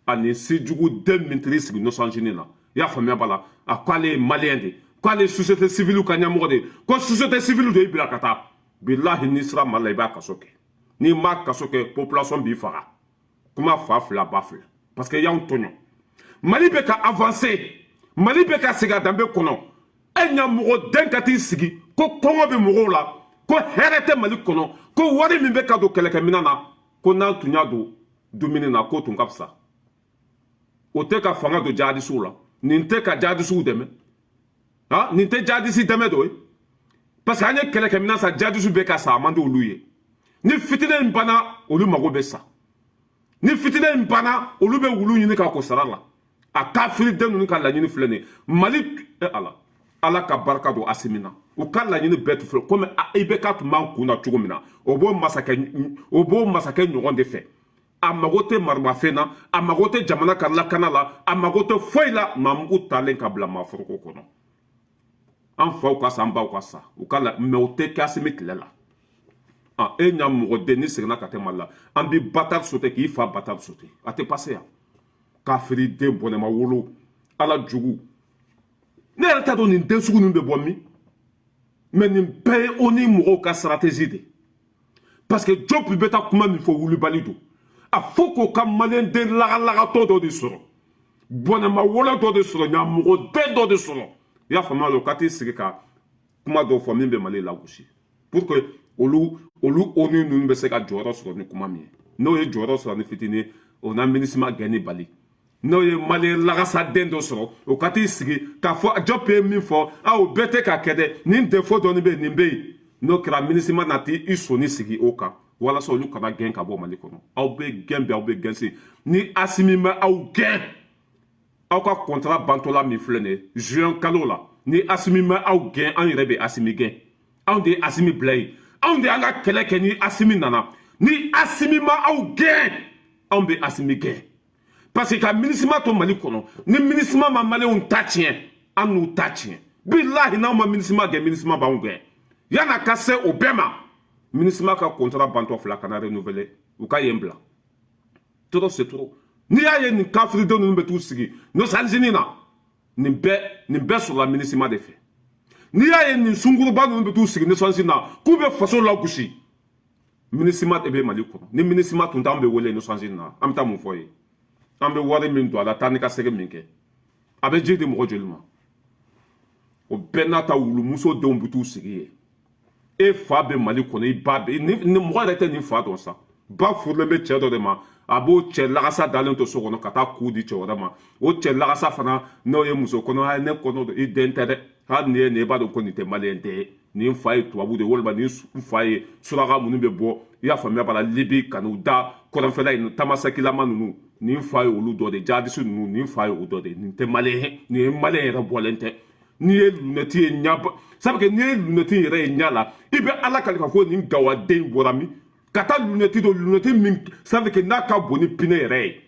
Ani sejugu den min taar'i sigi Nations Unies na, i y'a faamuya b'a la, a ko ale ye malien de, k'ale ye société civile ka ɲɛmɔgɔ de ye, ko société civile de y'i bila ka taa. Bilahi, n'i sera Mali la, i b'a kaso kɛ. N'i m'a kaso kɛ, population b'i faga. Kuma fa fila ba fila, parce que y'anw tɔɲɔ. Mali bɛ ka avancer, Mali bɛ ka segin a danbe kɔnɔ. E ɲɛmɔgɔ den ka t'i sigi ko kɔngɔ bɛ mɔgɔw la, ko hɛrɛ tɛ Mali kɔnɔ, ko wari min bɛ ka don kɛlɛkɛminɛn na, ko n'an tun y'a don dumuni na, k'o tun ka fisa. O tɛ ka fanga don jihadisiw la. Nin tɛ ka jihadisiw dɛmɛ, ah, nin tɛ jihadisi dɛmɛ dɔ ye, parce que an ye kɛlɛkɛminɛn san, jihadisiw bɛ ka sa, a man di olu ye. Ni fitinɛ in banna, olu mago bɛ sa. Ni fitinɛ in banna, olu bɛ wulu ɲini k'a ko sara la. A kafiriden ninnu ka laɲini filɛ nin ye. Mali, e Ala, Ala ka barika don Asimi na. U ka laɲini bɛɛ tun filɛ komi IBK tun b'an kun na cogo min na, o b'o masakɛ ɲɔgɔn de fɛ. A mago tɛ maramafɛn na, a mago tɛ jamana ka lakana la, a mago tɛ foyi la. Maamugu talen ka bila maaforoko kɔnɔ, an faw ka sa, an baw ka sa, u ka la, mais o tɛ kɛ Asimi tile la. Ah, e ɲa mɔgɔden, ni seginna ka tɛ Mali la, an bi bâtard sauter k'i fa bâtard sauter. A tɛ passer yan. Kafiriden bɔnɛma wolo, Ala jugu. Ne yɛrɛ t'a dɔn nin den sugu ninnu bɛ bɔ min, mais nin bɛɛ ye ONU mɔgɔw ka stratégie de, parce que Diop bɛ taa kuma min fɔ, wulibali don. A fo k'o ka maliyɛn den lagalagatɔ dɔ de sɔrɔ, bɔnɛma wolo dɔ de sɔrɔ, ɲamɔgɔden dɔ de sɔrɔ, i y'a faamuya, o ka t'i sigi ka kuma dɔw fɔ min bɛ Mali lagosi, pour que olu ONU ninnu bɛ se ka jɔyɔrɔ sɔrɔ ni kuma min ye. N'o ye jɔyɔrɔ sɔrɔ ni fitinin, o na MINUSMA gɛnni bali. N'o ye maliyɛn lagasaden dɔ sɔrɔ, o ka t'i sigi k'a fɔ Diop ye min fɔ, a o bɛɛ tɛ ka kɛ dɛ, nin défaut dɔɔni bɛ yen, nin bɛ yen. N'o kɛra, MINUSMA na t'i i sɔnni sigi o kan walasa olu kana gɛn ka bɔ Mali kɔnɔ. Aw bɛ gɛn bi, aw bɛ gɛn sini. Ni Asimi ma aw gɛn, aw ka contrat bantɔla min filɛ nin ye juin kalo la, ni Asimi ma aw gɛn, an yɛrɛ bɛ Asimi gɛn. Anw de ye Asimi bila yen, anw de y'an ka kɛlɛ kɛ. Ni Asimi nana, ni Asimi ma aw gɛn, anw bɛ Asimi gɛn, parce que ka MINUSMA to Mali kɔnɔ, ni MINUSMA ma maliyɛnw ta tiɲɛ, an n'u ta tiɲɛ. Bilahi, n'aw ma MINUSMA gɛn, MINUSMA b'anw gɛn. Yan'a ka se o bɛɛ ma, MINUSMA ka contrat bantɔ fila kana renouveler, u ka yen bila. Trop c'est trop. N'i y'a ye nin kafiriden ninnu bɛ t'u sigi Nations Unies na, nin bɛɛ sɔrɔla MINUSMA de fɛ. N'i y'a ye nin sunkuruba ninnu bɛ t'u sigi Nations Unies na k'u bɛ faso lagosi, MINUSMA de bɛ Mali kɔnɔ. Ni MINUSMA tun t'anw bɛ wele Nations Unies na, an bɛ taa mun fɔ ye? An bɛ wari min don a la, taa ni ka segin min kɛ, a bɛ ji di mɔgɔ joli ma? O bɛɛ n'a ta, wulumuso denw bɛ t'u sigi yen. E fa bɛ Mali kɔnɔ, i ba bɛ ni mɔgɔ yɛrɛ tɛ nin fa dɔn sa. Ba furulen bɛ cɛ dɔ de ma. A b'o cɛ lagasa dalen to so kɔnɔ ka taa ku di cɛ wɛrɛ ma. O cɛ lagasa fana, n'o ye muso kɔnɔ, ye ne kɔnɔ don, i den tɛ dɛ. Hali nin ye nin ye, i b'a dɔn ko nin tɛ maliyɛn den ye. Nin fa ye tubabu de ye, walima nin fa ye suraka minnu bɛ bɔ, i y'a faamuya b'a la, Libi ka n'u da kɔrɔnfɛla in tamasakilama ninnu, nin fa ye olu dɔ de, jadisi ninnu, nin fa ye o dɔ de. Nin tɛ maliyɛn, nin ye maliyɛn yɛrɛ bɔlen tɛ. N'i ye lunɛti ye ɲɛ, sabu n'i ye lunɛti yɛrɛ ye ɲɛ la, i bɛ Ala kali ka fɔ nin gawaden bɔra min ka taa lunɛti don, lunɛti min sabu n'a ka bon ni pinɛ yɛrɛ ye,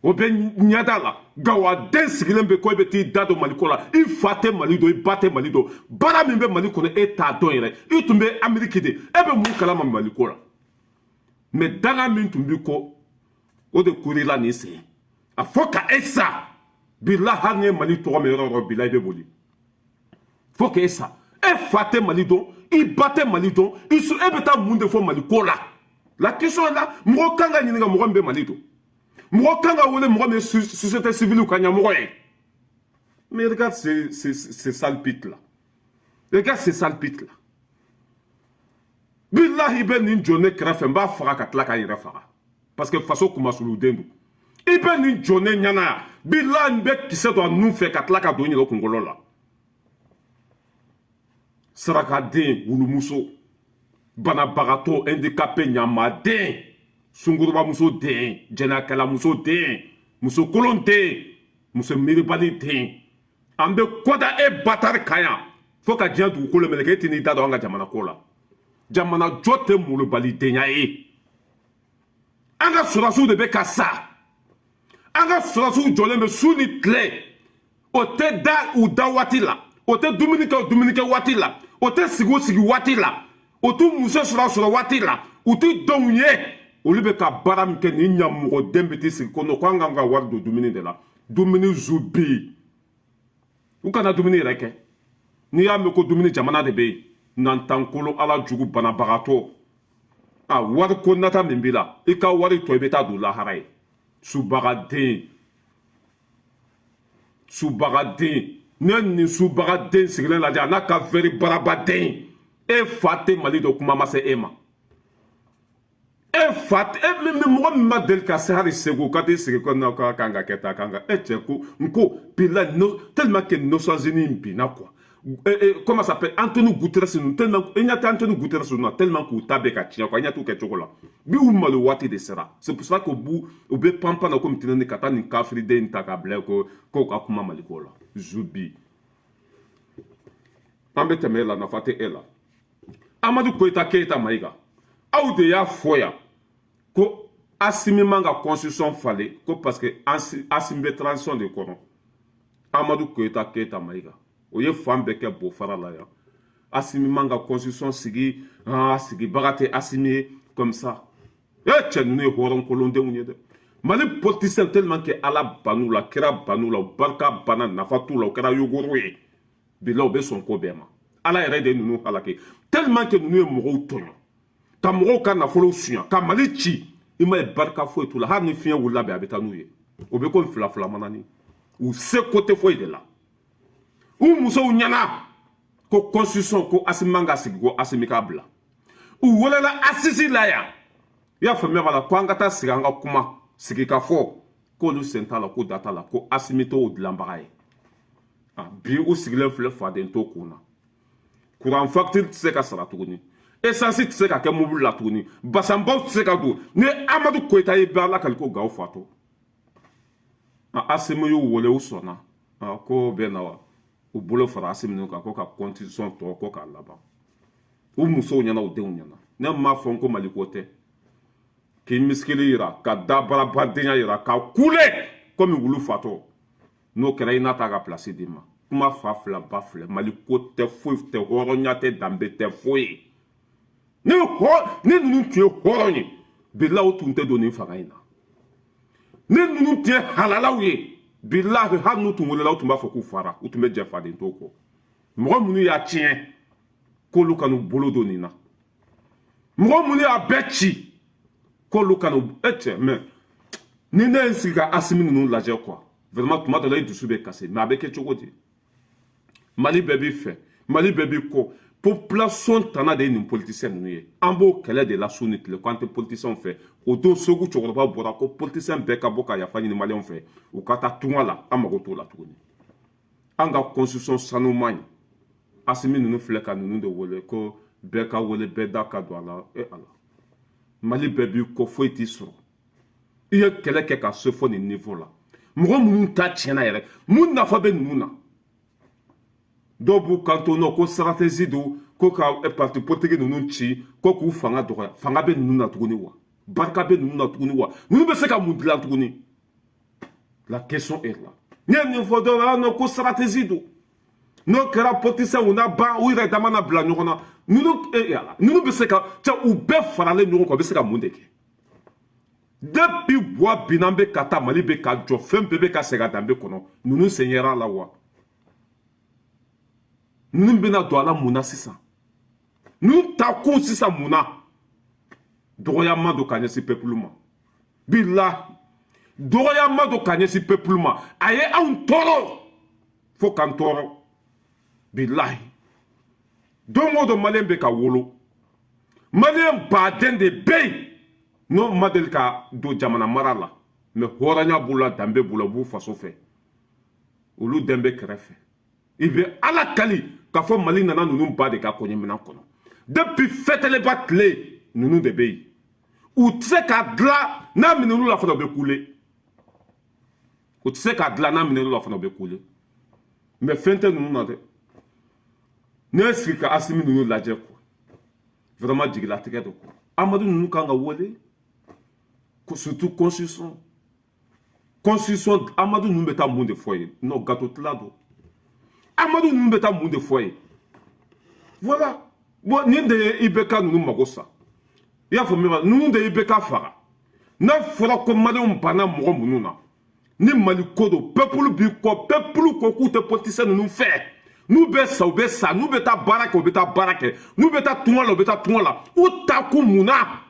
o bɛ ɲɛda la. Gawaden sigilen bɛ ko e bɛ t'i da don Mali ko la. I fa tɛ Mali dɔn, i ba tɛ Mali dɔn. Baara min bɛ Mali kɔnɔ, e t'a dɔn yɛrɛ. I tun bɛ Ameriki de, e bɛ mun kalama Mali ko la? Mɛ danga min tun b'i kɔ, o de kurila nin sen a fɔ ka e sa. Bila hali ni ye Mali tɔgɔ mɛn yɔrɔ o yɔrɔ, bila i bɛ boli fo k'e sa. E fa tɛ Mali dɔn, i ba tɛ Mali dɔn, i su e bɛ taa mun de fɔ Mali ko la? La question est là. Mɔgɔ kan ka ɲininka, mɔgɔ min bɛ Mali dɔn, mɔgɔ kan ka wele, mɔgɔ min ye société civile ka ɲɛmɔgɔ ye. Mais regarde ces sales putes là, regarde ces sales putes là. Bilahi, bɛ nin jɔ ne kɛrɛfɛ, n b'a faga ka tila k'a yɛrɛ faga, parce que faso kumasuluden don. I bɛ nin jɔ ne ɲɛna yan, bilahi, n bɛ kisɛ don a nun fɛ ka tila ka don n yɛrɛ kunkolo la. Sarakaden, wulumuso, banabagatɔ, handicapé, ɲamaden, sungurubamuso den, jɛnɛkɛlamuso den, musokolon den, muso miiribali den, an bɛ kɔda e batari kan yan fo ka diɲɛ dugukolo meleke. E tɛ n'i da don an ka jamana ko la. Jamana jɔ tɛ malobalidenya ye. An ka sɔrɔdasiw de bɛ ka sa. An ka sɔrɔdasiw jɔlen bɛ su ni tile, o tɛ da u da waati la, o tɛ dumuni kɛ o dumuni kɛ waati la, o tɛ sigi o sigi waati la, o t'u muso sɔrɔ sɔrɔ waati la, u t'u denw ye. Olu bɛ ka baara min kɛ, nin ɲamɔgɔden bɛ t'i sigi ko non, ko an k'an ka wari don dumuni de la. Dumuni zu bɛ yen, u kana dumuni yɛrɛ kɛ. N'i y'a mɛn ko dumuni, jamana de bɛ yen. Nantankolo, Ala jugu, banabagatɔ, a wari ko nata min b'i la, i ka wari tɔ, i bɛ taa don lahara ye. Subagaden, subagaden, ne nin subagaden sigilen lajɛ, a n'a ka vɛri barabaden. E fa tɛ Mali dɔn, kuma ma se e ma. E fa e min, mɔgɔ min ma deli ka se hali Segu, ka t'i sigi ko non, k'a kan ka kɛ tan, kan ka e cɛ ko n ko bila no, tellement que Nations Unies binna quoi. Comment ça s'appelle, Antonio Guterres ninnu, tellement i ɲɛ tɛ Antonio Guterres ninnu na, tellement k'u ta bɛ ka tiɲɛ quoi. I ɲɛ t'u kɛ cogo la bi, u malo waati de sera. C'est pour ça que u b'u u bɛ panpan na komi tɛnɛni ka taa nin kafiriden in ta k'a bila ko k'o ka kuma Maliko la. Zubi, an bɛ tɛmɛ e la, nafa tɛ e la. Amadu Koyita Keyita Mayiga, aw de y'a fɔ yan ko Asimi man ka constitution falen, ko parce que Asimi bɛ transition de kɔnɔ. Amadu Koyita Keyita Mayiga, o ye fan bɛɛ kɛ bofara la yan. Asimi man ka constitution sigi, a sigibaga tɛ Asimi ye comme ça. E cɛ, ninnu ye hɔrɔnkolondenw ye dɛ. Mali politicien, tellement que Ala ban'u la, kira ban'u la, barika banna, nafa t'u la, o kɛra yogoro ye. Bila u bɛ sɔn ko bɛɛ ma. Ala yɛrɛ de ye ninnu halaki, tellement que ninnu ye mɔgɔw tɔɲɔ, ka mɔgɔw ka nafolo suɲa, ka Mali ci. I ma ye, barika foyi t'u la. Hali ni fiɲɛ wulila bɛ, a bɛ taa n'u ye, o bɛ komi fila fila manani. U seko tɛ foyi de la. U musow ɲɛna ko constitution ko Asimi man ka sigi, ko Asimi k'a bila. U welela assises la yan, i y'a faamuya b'a la, ko an ka taa sigi, an ka kuma sigi ka fɔ k'olu sen t'a la, ko da t'a la, ko Asimi t'o dilanbaga ye. Bi u sigilen filɛ faden to kun na. Courant facture tɛ se ka sara tuguni, essence tɛ se ka kɛ mobili la tuguni, basanbaw tɛ se ka don. Ni Amadu Koyita ye bɛ Ala kali ko Gawo fatɔ, Asimi y'u wele, u sɔnna ko bɛ na wa. U bolo fara Asimi kan ko ka constitution tɔ ko k'a laban. U musow ɲɛna, u denw ɲɛna. Ne m'a fɔ n ko Mali ko tɛ k'i misikili yira, ka dabarabadenya yira, ka kule komi wulu fatɔ. N'o kɛra, i n'a ta ka place d'i ma. Kuma fa fila ba filɛ, Mali ko tɛ, foyi tɛ, hɔrɔnya tɛ, danbe tɛ, foyi. Ni hɔ ni ninnu tun ye hɔrɔn ye, bilahi, tun tɛ don nin fanga in na. Ni ninnu tun ye halalaw ye, bilahi, hali n'u tun welela, u tun b'a fɔ k'u fara, u tun bɛ jɛ faden to kɔ. Mɔgɔ minnu y'a tiɲɛ, k'olu ka n'u bolo don nin na. Mɔgɔ minnu y'a bɛɛ ci, k'olu ka n'u e cɛ. Mɛ ni ne ye n sigi ka Asimi ninnu lajɛ quoi, vraiment, tuma dɔ la i dusu bɛ kasi. Mais a bɛ kɛ cogo di? Mali bɛɛ b'i fɛ, Mali bɛɛ b'i kɔ. Population tana de ye nin politicien ninnu ye. An b'o kɛlɛ de la su ni tile ko an tɛ politicien fɛ. O don Segu cɛkɔrɔba bɔra ko politicien bɛɛ ka bɔ ka yafa ɲini maliyɛnw fɛ, u ka taa tunga la. An mago t'o la tuguni. An ka constitution sanuman ye. Asimi ninnu filɛ ka ninnu de wele ko bɛɛ ka wele, bɛɛ da ka don a la. E Ala, Mali bɛɛ b'i kɔ, foyi t'i sɔrɔ. I ye kɛlɛ kɛ ka se fo nin niveau la. Mɔgɔ minnu ta tiɲɛna yɛrɛ, mun nafa bɛ ninnu na? Dɔw b'u kanto nɔ ko stratégie don, ko ka parti politique ninnu ci, ko k'u fanga dɔgɔya. Fanga bɛ ninnu na tuguni wa? Barika bɛ ninnu na tuguni wa? Ninnu bɛ se ka mun dilan tuguni? La question est là. N ye nin fɔ dɔw la nɔ ko stratégie don. N'o kɛra, politicien u na ban, u yɛrɛ dama na bila ɲɔgɔn na. Ninnu, e yala, ninnu bɛ se ka cɛ, u bɛɛ faralen ɲɔgɔn kan, u bɛ se ka mun de kɛ? Depuis Buwa binna, bɛ ka taa, Mali bɛ ka jɔ, fɛn bɛɛ bɛ ka segin a danbe kɔnɔ. Ninnu sen yɛrɛ a la wa? Ninnu bɛna don a la mun na sisan? Ninnu ta kun sisan mun na? Dɔgɔyama don ka ɲɛsin peuple ma. Bilahi, dɔgɔyama don ka ɲɛsin peuple ma. A ye anw tɔɔrɔ fo k'an tɔɔrɔ. Bilahi, don o don maliyɛn bɛ ka wolo, maliyɛn baden de bɛ yen n'o ma deli ka don jamana mara la, mɛ hɔrɔnya b'u la, danbe b'u la, u b'u faso fɛ, olu den bɛ kɛrɛfɛ. I bɛ Ala kali k'a fɔ Mali nana ninnu ba de ka kɔɲɔminɛn kɔnɔ. Depuis fɛtɛlɛba tile, ninnu de bɛ yen. U tɛ se k'a dilan n'a minɛn'u la fana, u bɛ kule. U tɛ se k'a dilan n'a minɛn'u la fana, u bɛ kule. Mɛ fɛn tɛ ninnu na dɛ. Ne ye sigi ka Asimi ninnu lajɛ quoi, vraiment jigilatigɛ don quoi. Amadu ninnu kan ka wele, surtout constitution, constitution. Amadu ninnu bɛ taa mun de fɔ ye? Non, gâteau tila don. Amadu ninnu bɛ taa mun de fɔ ye? Voilà. Bon, nin de ye IBK ninnu mago sa. I y'a faamuya? Ninnu de ye IBK faga. N'a fɔra ko maliyɛnw banna mɔgɔ minnu na ni Mali ko don, peuple b'i kɔ. Peuple ko k'u tɛ politicien ninnu fɛ. N'u bɛ sa, u bɛ sa. N'u bɛ taa baara kɛ, u bɛ taa baara kɛ. N'u bɛ taa tunga la, u bɛ taa tunga la. U ta kun mun na?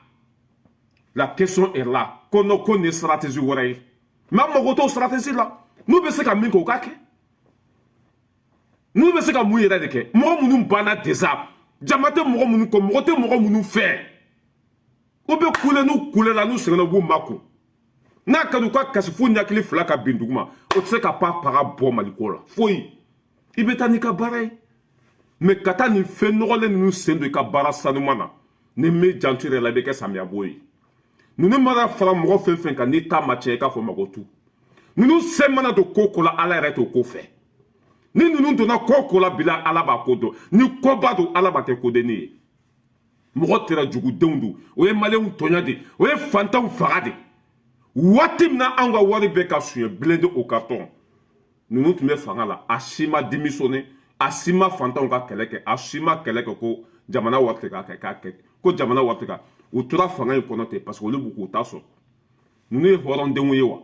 La question est là. Ko non, ko nin ye stratégie wɛrɛ ye. Mais an mago t'o stratégie la. N'u bɛ se ka min kɛ, u k'a kɛ. N'u bɛ se ka mun yɛrɛ de kɛ? Mɔgɔ minnu banna déjà, jama tɛ mɔgɔ minnu kɔ, mɔgɔ tɛ mɔgɔ minnu fɛ, u bɛ kule. N'u kulela, n'u sɛgɛnna, u b'u makun. N'a ka di u ka kasi fo ɲakili fila ka bin duguma, o tɛ se ka pa paga bɔ Maliko la foyi. I bɛ taa n'i ka baara ye, mɛ ka taa nin fɛn nɔgɔlen ninnu sen don i ka baara sanuman na, ni min janto yɛrɛ la, i bɛ kɛ samiyabo ye. Ninnu mana fara mɔgɔ fɛn fɛn kan, n'i ta ma tiɲɛ, i k'a fɔ mago tu. Ninnu sen mana don ko ko la, Ala yɛrɛ t'o ko fɛ. Ni ninnu donna ko ko la, bila Ala b'a ko dɔn. Ni koba don, Ala b'a kɛ kodenni ye. Mɔgɔ tɛra jugudenw don. O ye maliyɛnw tɔɲɔ de, o ye fantanw faga de. Waati min na anw ka wari bɛ ka suɲɛ blindé au carton, ninnu tun bɛ fanga la. A si ma démissionné, a si ma fantanw ka kɛlɛ kɛ, a si ma kɛlɛ kɛ ko jamana wari tɛ k'a kɛ, k'a kɛ ko jamana wari tɛ ka. U tora fanga in kɔnɔ ten parce que olu b'u k'u ta sɔrɔ. Ninnu ye hɔrɔndenw ye wa?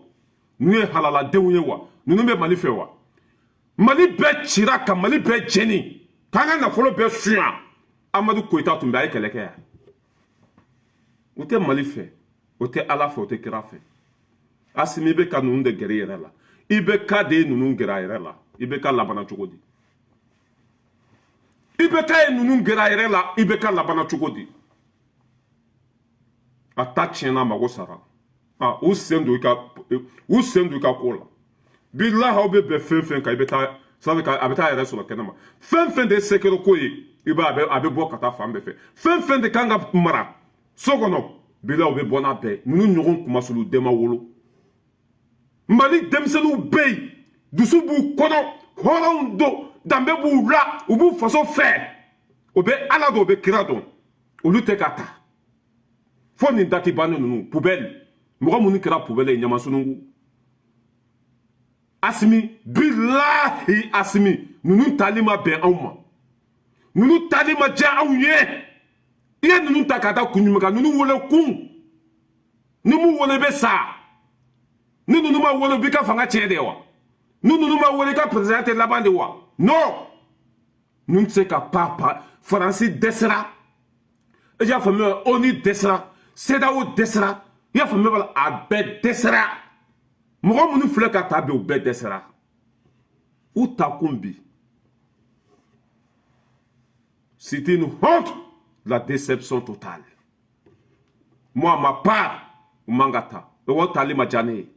Ninnu ye halaladenw ye wa? Ninnu bɛ Mali fɛ wa? Mali bɛɛ cira ka Mali bɛɛ jɛni, k'an ka nafolo bɛɛ suɲa. Amadu Koyita tun bɛ, a ye kɛlɛ kɛ yan. U tɛ Mali fɛ, o tɛ Ala fɛ, o tɛ kira fɛ. Asimi bɛ ka ninnu de gɛrɛ i yɛrɛ la. I bɛ ka de ye ninnu gɛrɛ a yɛrɛ la. I bɛ ka labanna cogo di? I bɛ ka ye ninnu gɛrɛ a yɛrɛ la. I bɛ ka labanna cogo di? A ta tiɲɛna, mago sara. A u sen don i ka, u sen don i ka ko la. Bilahi, aw bɛ bɛn fɛn fɛn kan, i bɛ taa sabu a bɛ taa yɛrɛ sɔrɔ kɛnɛma. Fɛn fɛn de ye secret ko ye, i b'a a bɛ bɔ ka taa fan bɛɛ fɛ. Fɛn fɛn de kan ka mara so kɔnɔ, bilahi, u bɛ bɔ n'a bɛɛ. Ninnu ɲɔgɔn kumasulu den ma wolo. Mali denmisɛnninw bɛ yen, dusu b'u kɔnɔ, hɔrɔnw don, danbe b'u la, u b'u faso fɛ, o bɛ Ala dɔn, o bɛ kira dɔn. Olu tɛ ka ta fo nin dati bannen ninnu poubelle. Mɔgɔ minnu kɛra poubelle ye, ɲamasunungu. Asimi, bilahi, Asimi ninnu tali ma bɛn anw ma. Ninnu tali ma diya anw ye. I ye ninnu ta ka taa kun jumɛn kan? Ninnu wele kun, ni mun wele bɛ sa? Ni ninnu ma wele, u b'i ka fanga tiɲɛ de wa? Ni ninnu ma wele, i ka président tɛ laban de wa? Non, ninnu tɛ se ka pa pa. Faransi dɛsɛra, i y'a faamuya? ONU dɛsɛra, CEDEAO dɛsɛra, i y'a faamuya? A bɛɛ dɛsɛra. Mɔgɔ minnu filɛ ka taa bi, u bɛɛ dɛsɛra. U ta kun bi. C'est une honte, la déception totale. Moi, ma part, u man ka ta. O tali ma diya ne ye.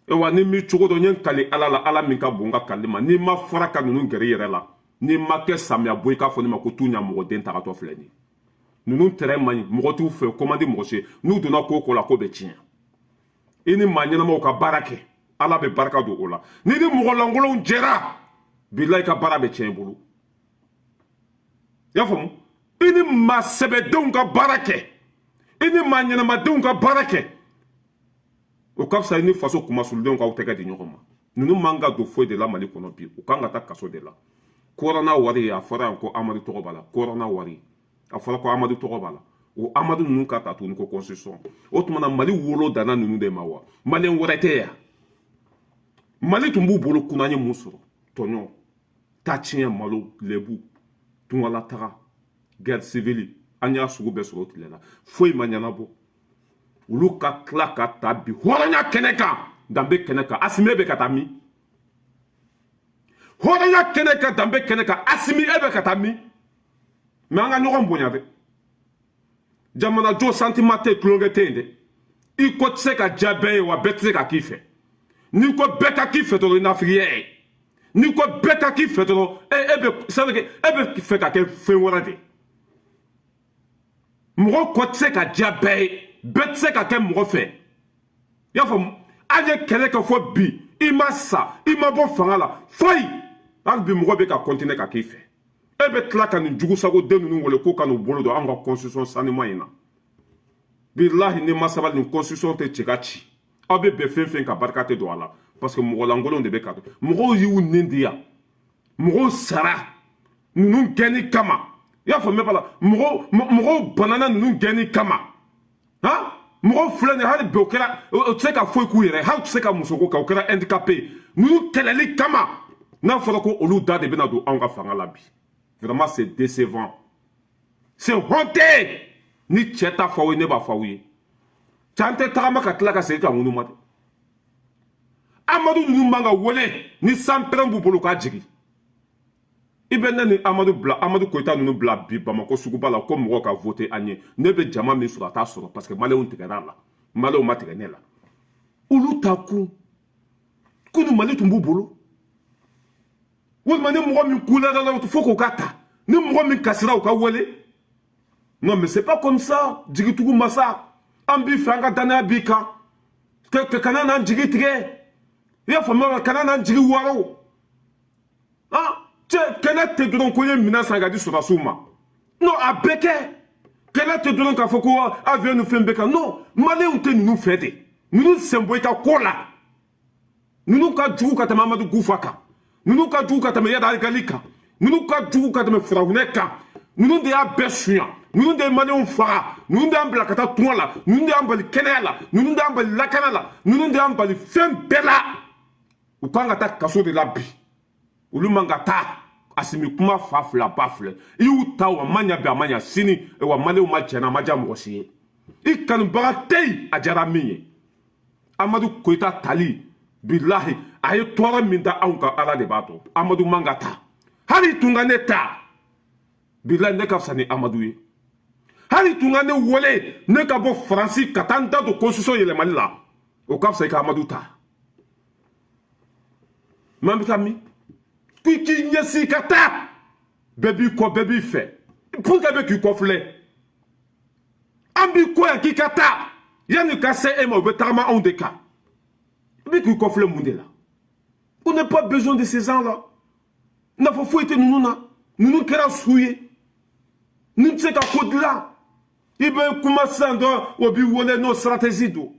Ewa, ni mi cogo dɔ n ye n kali Ala la, Ala min ka bon ka kali ma, n'i ma fara ka ninnu gɛrɛ i yɛrɛ la, n'i ma kɛ samiya bɔ, i k'a fɔ ne ma ko tu ɲa mɔgɔ den tagatɔ filɛ nin ye. Ninnu tɛrɛ man ɲi, mɔgɔ t'u fɛ, ko man di mɔgɔ si. N'u donna ko o ko la, ko bɛ tiɲɛ. I ni maa ɲɛnamaw ka baara kɛ, Ala bɛ barika don o la. Ni ni mɔgɔ lankolonw jɛra, bilayi, ka baara bɛ tiɲɛ i bolo. I y'a faamu? I ni maa sɛbɛdenw ka baara kɛ, i ni maa ɲɛnamadenw ka baara kɛ, o ka fisa i ni faso kumasuludenw k'aw tɛgɛ di ɲɔgɔn ma. Ninnu man ka don foyi de la Mali kɔnɔ bi, u kan ka taa kaso de la. Kɔrɔna wari, a fɔra yan ko Amadu tɔgɔ b'a la. Kɔrɔna wari, a fɔra ko Amadu tɔgɔ b'a la. O Amadu ninnu ka ta tuguni ko constitution. O tuma na, Mali wolo danna ninnu de ma wa? Maliyɛn wɛrɛ tɛ yan. Mali tun b'u bolo kunna, ye mun sɔrɔ? Tɔɲɔ, ta tiɲɛ, malo, lebu, tungalataga, guerre civile, an y'a sugu bɛɛ sɔrɔ o tile la. Foyi ma ɲɛnabɔ. Olu ka tila ka ta bi hɔrɔnya kɛnɛ kan, danbe kɛnɛ kan. Asimi, e bɛ ka taa min? Hɔrɔnya kɛnɛ kan, danbe kɛnɛ kan, Asimi, e bɛ ka taa min? Mɛ an ka ɲɔgɔn bonya dɛ. Jamanajɔ sentiment tɛ, tulonkɛ tɛ yen dɛ. I ko tɛ se ka diya bɛɛ ye wa, bɛɛ tɛ se ka k'i fɛ. N'i ko bɛɛ ka k'i fɛ dɔrɔn, i nafigiya ye. N'i ko bɛɛ ka k'i fɛ dɔrɔn, e bɛ, c'est à dire e bɛ fɛ ka kɛ fɛn wɛrɛ de. Mɔgɔ kɔ tɛ se ka diya bɛɛ ye, bɛɛ tɛ se ka kɛ mɔgɔ fɛ. I y'a faamu? An ye kɛlɛ kɛ fɔ bi, i ma sa, i ma bɔ fanga la foyi. Hali bi, mɔgɔ bɛ ka continuer ka k'i fɛ. E bɛ tila ka nin jugusago den ninnu wele ko ka n'u bolo don an ka constitution sanima in na. Bilahi, ni ma sabali, nin constitution tɛ ci ka ci. Aw bɛ bɛn fɛn fɛn ka barika tɛ don a la, parce que mɔgɔ lankolon de bɛ ka mɔgɔw y'u nin di yan. Mɔgɔw sara ninnu gɛnni kama. I y'a faamuya b'a la? Mɔgɔw banana ninnu gɛnni kama. Han, mɔgɔw filɛ nin ye hali bi, o kɛra, o tɛ se ka foyi k'u yɛrɛ, hali u tɛ se ka musoko kɛ, o kɛra handicapé ninnu kɛlɛli kama. N'a fɔra ko olu da de bɛna don anw ka fanga la bi, vraiment, c'est décevant, c'est honteux. Ni cɛ ta fɔ aw ye, ne b'a fɔ aw ye. Can tɛ tagama ka tila ka segin ka ŋunu ma dɛ. Amadu ninnu man ka wele ni sanpɛrɛn b'u bolo k'a jigin. I bɛ ne ni Amadu bila, Amadu Koyita ninnu bila bi Bamakɔ suguba la ko mɔgɔw ka voter an ye, ne bɛ jama min sɔrɔ, a t'a sɔrɔ, parce que maliyɛnw tigɛra a la, maliyɛnw ma tigɛ ne la. Olu ta kun kunu, Mali tun b'u bolo. Walima ni mɔgɔ min kulera la, fo k'o ka ta. Ni mɔgɔ min kasira, u ka wele. Non, mais c'est pas comme ça. Jigitugu masa, an b'i fɛ, an ka danaya b'i kan. Kana n'an jigi tigɛ. I y'a faamuya wa? Kana n'an jigi waraw. Ah, cɛ, kɛlɛ tɛ dɔrɔn ko n ye minɛn san ka di sɔrɔdasiw ma. Non, a bɛɛ kɛ. Kɛlɛ tɛ dɔrɔn k'a fɔ ko avion ni fɛn bɛɛ kan. Non, maliyɛnw tɛ ninnu fɛ de. Ninnu sen bɔ i ka ko la. Ninnu ka jugu ka tɛmɛ Amadu Gufa kan, ninnu ka jugu ka tɛmɛ Yada Agali kan, ninnu ka jugu ka tɛmɛ Firawunɛ kan. Ninnu de y'a bɛɛ suɲa, ninnu de ye maliyɛnw faga, ninnu de y'an bila ka taa tunga la, ninnu de y'an bali kɛnɛya la, ninnu de y'an bali lakana la, ninnu de y'an bali fɛn bɛɛ la. U kan ka taa kaso de la bi. Olu man ka taa. Asimi, kuma fa fila ba filɛ, i y'u ta wa, ma ɲa bi, a ma ɲa sini wa, maliyɛnw ma jɛna, a ma diya mɔgɔ si ye. I kanubaga tɛ yen a diyara min ye. Amadu Koyita tali, bilahi, a ye tɔɔrɔ min da anw kan, Ala de b'a dɔn. Amadu man ka taa. Hali tun ka ne ta, bilahi, ne ka fisa ni Amadu ye. Hali tun ka ne wele, ne ka bɔ Faransi ka taa n da don constitution yɛlɛmali la, o ka fisa i ka Amadu ta. Mɛ an bɛ taa min? K'i ɲɛsin ka taa, bɛɛ b'i kɔ, bɛɛ b'i fɛ. Pour que bɛ k'i kɔ filɛ, an b'i kɔ yan k'i ka taa. Yanni ka se e ma, u bɛ tagama anw de kan. I bɛ k'i kɔ filɛ mun de la? On n'a pas besoin de ces gens là. Nafa foyi tɛ ninnu na. Ninnu kɛra su ye, ninnu tɛ se ka ko dilan. I bɛ kuma sisan dɔrɔn, o b'i wele n'o stratégie don.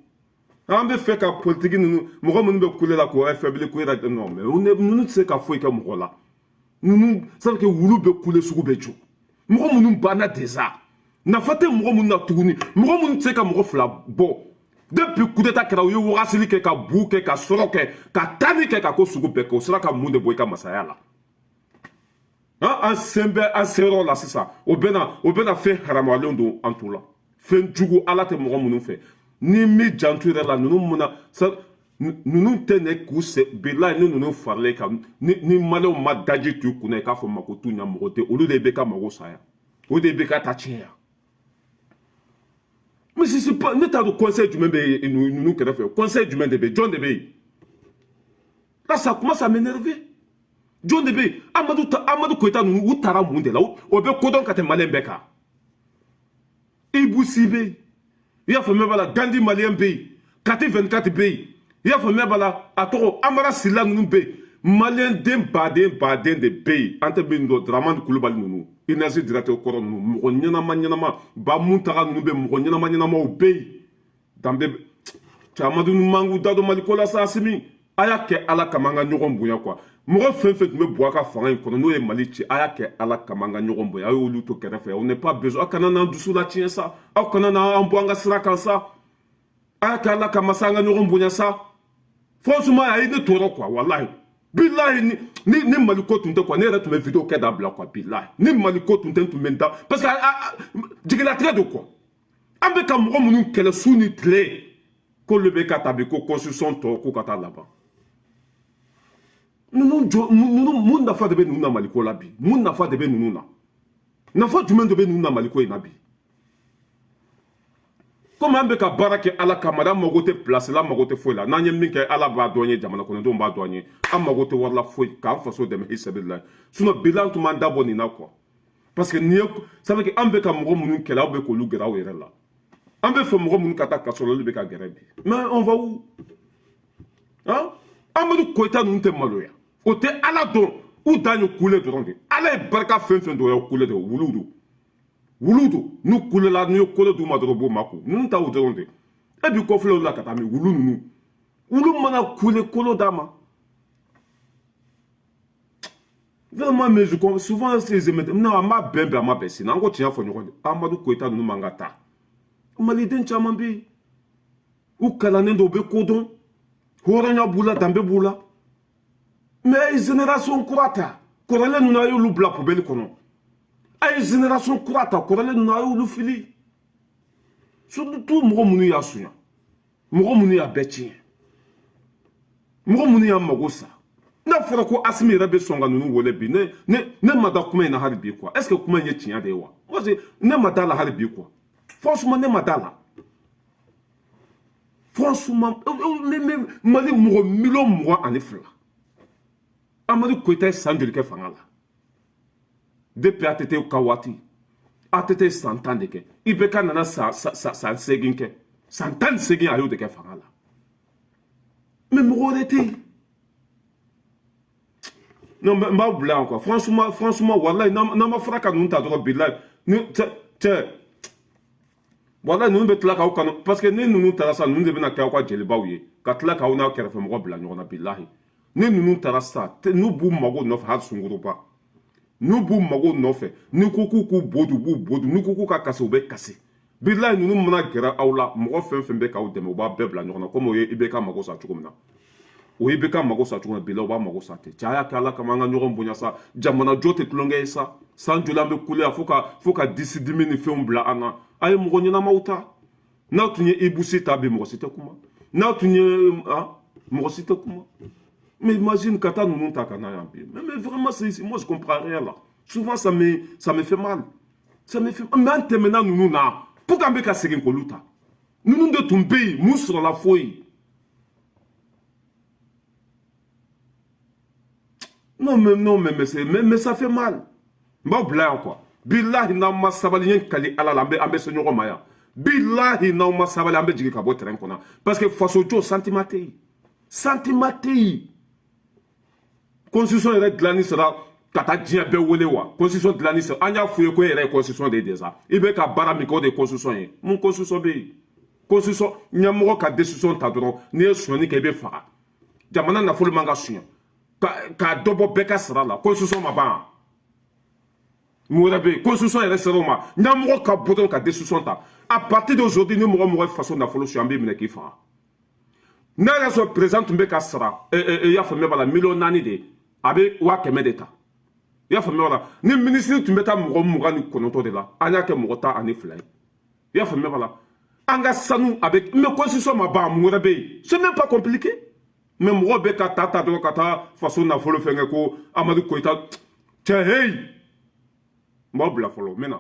An bɛ fɛ ka politiki ninnu, mɔgɔ minnu bɛ kule la k'o affaiblir, ko yɛrɛ. Non, mais ninnu tɛ se ka foyi kɛ mɔgɔ la. Ninnu, c'est à dire que wulu bɛ kule, sugu bɛ jɔ. Mɔgɔ minnu banna déjà, nafa tɛ mɔgɔ minnu na tuguni, mɔgɔ minnu tɛ se ka mɔgɔ fila bɔ. Depuis coup d'état kɛra, u ye wagasili kɛ, ka bu kɛ, ka sɔrɔ kɛ, ka taani kɛ, ka ko sugu bɛɛ kɛ. O sera ka mun de bɔ i ka masaya la? An sen bɛ an seyɔrɔ la sisan. O bɛna fɛn haramalenw don an to la, fɛn jugu. Ala tɛ mɔgɔ minnu fɛ, ni mi janto yɛrɛ la, ninnu mun na. Ninnu tɛ ne k'u se bilayi. Ni ninnu faralen kan, ni maliyɛnw ma daji t'u kunna, i k'a fɔ mako t'u ɲɛ, mɔgɔ tɛ olu de bɛ ka mago sa yan, o de bɛ ka ta tiɲɛ yan. Mais si pas, ne t'a dɔn conseil jumɛn bɛ yen ninnu kɛrɛfɛ. Conseil jumɛn de bɛ yen? Jɔn de bɛ yen? Là, ça commence à m'énerver. Jɔn de bɛ yen? Amadu ta, Amadu Koyita ninnu, u taara mun de la? O bɛ kodɔn ka tɛmɛ maliyɛn bɛɛ kan. Ibu Si bɛ yen, i y'a faamuya b'a la, Gandi maliyɛn bɛ yen, Kati 24 bɛ yen, i y'a faamuya b'a la, a tɔgɔ Amara Sila ninnu bɛ yen. Maliyɛn den baden baden de bɛ yen, an tɛ min dɔn. Dramani Kulubali ninnu, INES directeur kɔrɔ ninnu, mɔgɔ ɲɛnama ɲɛnama ba Muntaga ninnu bɛ, mɔgɔ ɲɛnama ɲɛnamaw bɛ yen. Danbe cɛ, Amadu mangu da don Mali ko la sa. Asimi, a y'a kɛ Ala kama, an ka ɲɔgɔn bonya quoi. Mɔgɔ fɛn fɛn tun bɛ bɔ a ka fanga in kɔnɔ, n'o ye Mali ci, a y'a kɛ Ala kama, an ka ɲɔgɔn bonya. A y'olu to kɛrɛfɛ, on n'est pas besoin. Aw kana n'an dusu la tiɲɛ sa, aw kana n'an bɔ an ka sira kan sa. A y'a kɛ Ala kama sa, an ka ɲɔgɔn bonya sa. Franchement, a ye ne tɔɔrɔ quoi. Walahi bilahi, ni Mali ko tun tɛ quoi, ne yɛrɛ tun bɛ vidéo kɛ dabila quoi. Bilahi, ni Mali ko tun tɛ, n tun bɛ n da, parce que jigilatigɛ don quoi. An bɛ ka mɔgɔ minnu kɛlɛ su ni tile, k'olu bɛ ka ta bi ko constitution tɔ ko ka taa laban. Ninnu jɔ ninnu, mun nafa de bɛ ninnu na Mali ko la bi? Mun nafa de bɛ ninnu na? Nafa jumɛn de bɛ ninnu na Mali ko in na bi? Komi an bɛ ka baara kɛ Ala kama, an mago tɛ place la, an mago tɛ foyi la. N'an ye min kɛ, Ala b'a dɔn ye, jamana kɔnɔdenw b'a dɔn an ye. An mago tɛ wari la foyi, k'an faso dɛmɛ hisabililayi. Sinon bi la, an tun b'an da bɔ nin na quoi, parce que nin ye, ça veut dire an bɛ ka mɔgɔ minnu kɛlɛ, aw bɛ k'olu gɛrɛ aw yɛrɛ la. An bɛ fɛ mɔgɔ minnu ka taa kaso la, olu bɛ ka gɛrɛ bi. Mais on va où, hein? Amadu Koyita ninnu tɛ maloya, o tɛ Ala dɔn, u dan ye kule dɔrɔn de. Ala ye barika fɛn fɛn don, o ye kule de ye. Wuluw don, wulu don. N'u kulela, n'i ye kolo d'u ma dɔrɔn, u b'o mako. Ninnu ta o dɔrɔn de. E b'i kɔfilɛ olu la ka taa min? Wulu ninnu, wulu mana kule, kolo d'a ma. Vraiment, mais je comprends souvent ces non, an b'a bɛn bɛn, a ma bɛn sini, an ko tiɲɛ fɔ ɲɔgɔn ye. Amadu Koyita ninnu man ka taa. Maliden caman bɛ yen, u kalannen don, u bɛ ko dɔn, hɔrɔnya b'u la, danbe b'u la. Mais a ye génération kura ta, kɔrɔlen ninnu, a y'olu bila poubelle kɔnɔ. A ye génération kura ta, kɔrɔlen ninnu, a y'olu fili. Surtout mɔgɔ minnu y'a suɲa, mɔgɔ minnu y'a bɛɛ tiɲɛ, mɔgɔ minnu y'a mago sa. N'a fɔra ko Asimi yɛrɛ bɛ sɔn ka ninnu wele bi, ne ma da kuma in na hali bi quoi. Est ce que kuma in ye tiɲɛ de ye wa? Moi, ne ma da la hali bi quoi. Franchement, ne ma da la. Franchement, Mali mɔgɔ 22 miliyɔn, Amadu Koyita ye san joli kɛ fanga la? Depuis ATT ka waati, ATT ye san 10 de kɛ. IBK nana san 8 kɛ, san 18, a y'o de kɛ fanga la. Mais mɔgɔ wɛrɛ tɛ yen. Non, n b'aw bila yan quoi. Franchement, franchement, walayi, n'an ma fara ka ninnu ta dɔrɔn, bilayi, ni cɛ cɛ, walayi, ninnu bɛ tila k'aw kanu, parce que ni ninnu taara sa, ninnu de bɛna kɛ aw ka jelibaw ye, ka tila k'aw n'a kɛrɛfɛmɔgɔ bila ɲɔgɔn na. Bilahi, ni ninnu taara sa, n'u b'u mago nɔfɛ, hali sunkuruba n'u b'u mago nɔfɛ, n'i ko k'u k'u bo dun, u b'u bo dun. N'i ko k'u ka kasi, u bɛ kasi. Bilayi, ninnu mana gɛrɛ aw la, mɔgɔ fɛn fɛn bɛ k'aw dɛmɛ, u b'a bɛɛ bila ɲɔgɔn na, komi o ye IBK mago sa cogo min na. O IBK mago sa cogo min na, bilayi, u b'a mago sa ten. Cɛ, a y'a kɛ Ala kama, an ka ɲɔgɔn bonya sa. Jamana jɔ tɛ tulonkɛ ye sa. San joli an bɛ kule yan fo ka disi dimi ni fɛnw bila an na? A ye mɔgɔ ɲɛnamaw ta. N'a tun ye Ibou Sy ta bi, mɔgɔ si tɛ kuma. N'a tun ye, mɔgɔ si tɛ kuma. Mais imagine ka taa ninnu ta ka na yan bi. Mais vraiment, c'est moi, je comprends rien là. Souvent, ça me fait mal, ça me fait. Mais an tɛmɛna ninnu na, pourquoi an bɛ ka segin k'olu ta? Ninnu de tun bɛ yen, mun sɔrɔla? Foyi. Non mais non, mais ça fait mal. N b'aw bila yan quoi. Bilahi, n'aw ma sabali, n ye n kali Ala la, an bɛ se ɲɔgɔn ma yan. Bilahi, n'aw ma sabali, an bɛ jigin ka bɔ terrain kɔnɔ, parce que faso jɔ, sentiment tɛ yen, sentiment tɛ yen. Constitution yɛrɛ dilanni sera ka taa diɲɛ bɛɛ wele wa? Constitution dilanni sera, an y'a f'u ye ko e yɛrɛ ye constitution de ye déjà. I bɛ ka baara min kɛ, o de ye constitution ye. Mun constitution bɛ yen? Constitution, ɲɛmɔgɔ ka décision ta dɔrɔn, n'i ye sonyɛni kɛ, i bɛ faga. Jamana nafolo man ka suɲɛ k'a dɔ bɔ bɛɛ ka sara la. Constitution ma ban, mun wɛrɛ bɛ yen? Constitution yɛrɛ sera o ma, ɲɛmɔgɔ ka bɔ dɔrɔn ka décision ta: à partir d'aujourd'hui, ni mɔgɔ mɔgɔ ye faso nafolo suɲɛ, an b'i minɛ k'i faga. N'a y'a sɔrɔ président tun bɛ ka sara, i y'a faamuya b'a la, 4 miliyɔn de ye, a bɛ 100 000 de ta, i y'a faamuya b'a la. Ni minisiri tun bɛ taa mɔgɔ 29 de la, an y'a kɛ mɔgɔ 12 ye, i y'a faamuya b'a la. An ka sanu a bɛ, mais constitution ma ban, mun wɛrɛ bɛ yen? C'est même pas compliqué. Mais mɔgɔ bɛ ka ta ta dɔrɔn ka taa faso nafolo fɛnkɛ ko Amadu Koyita cɛ. Hey, n b'aw bila fɔlɔ, n bɛ na.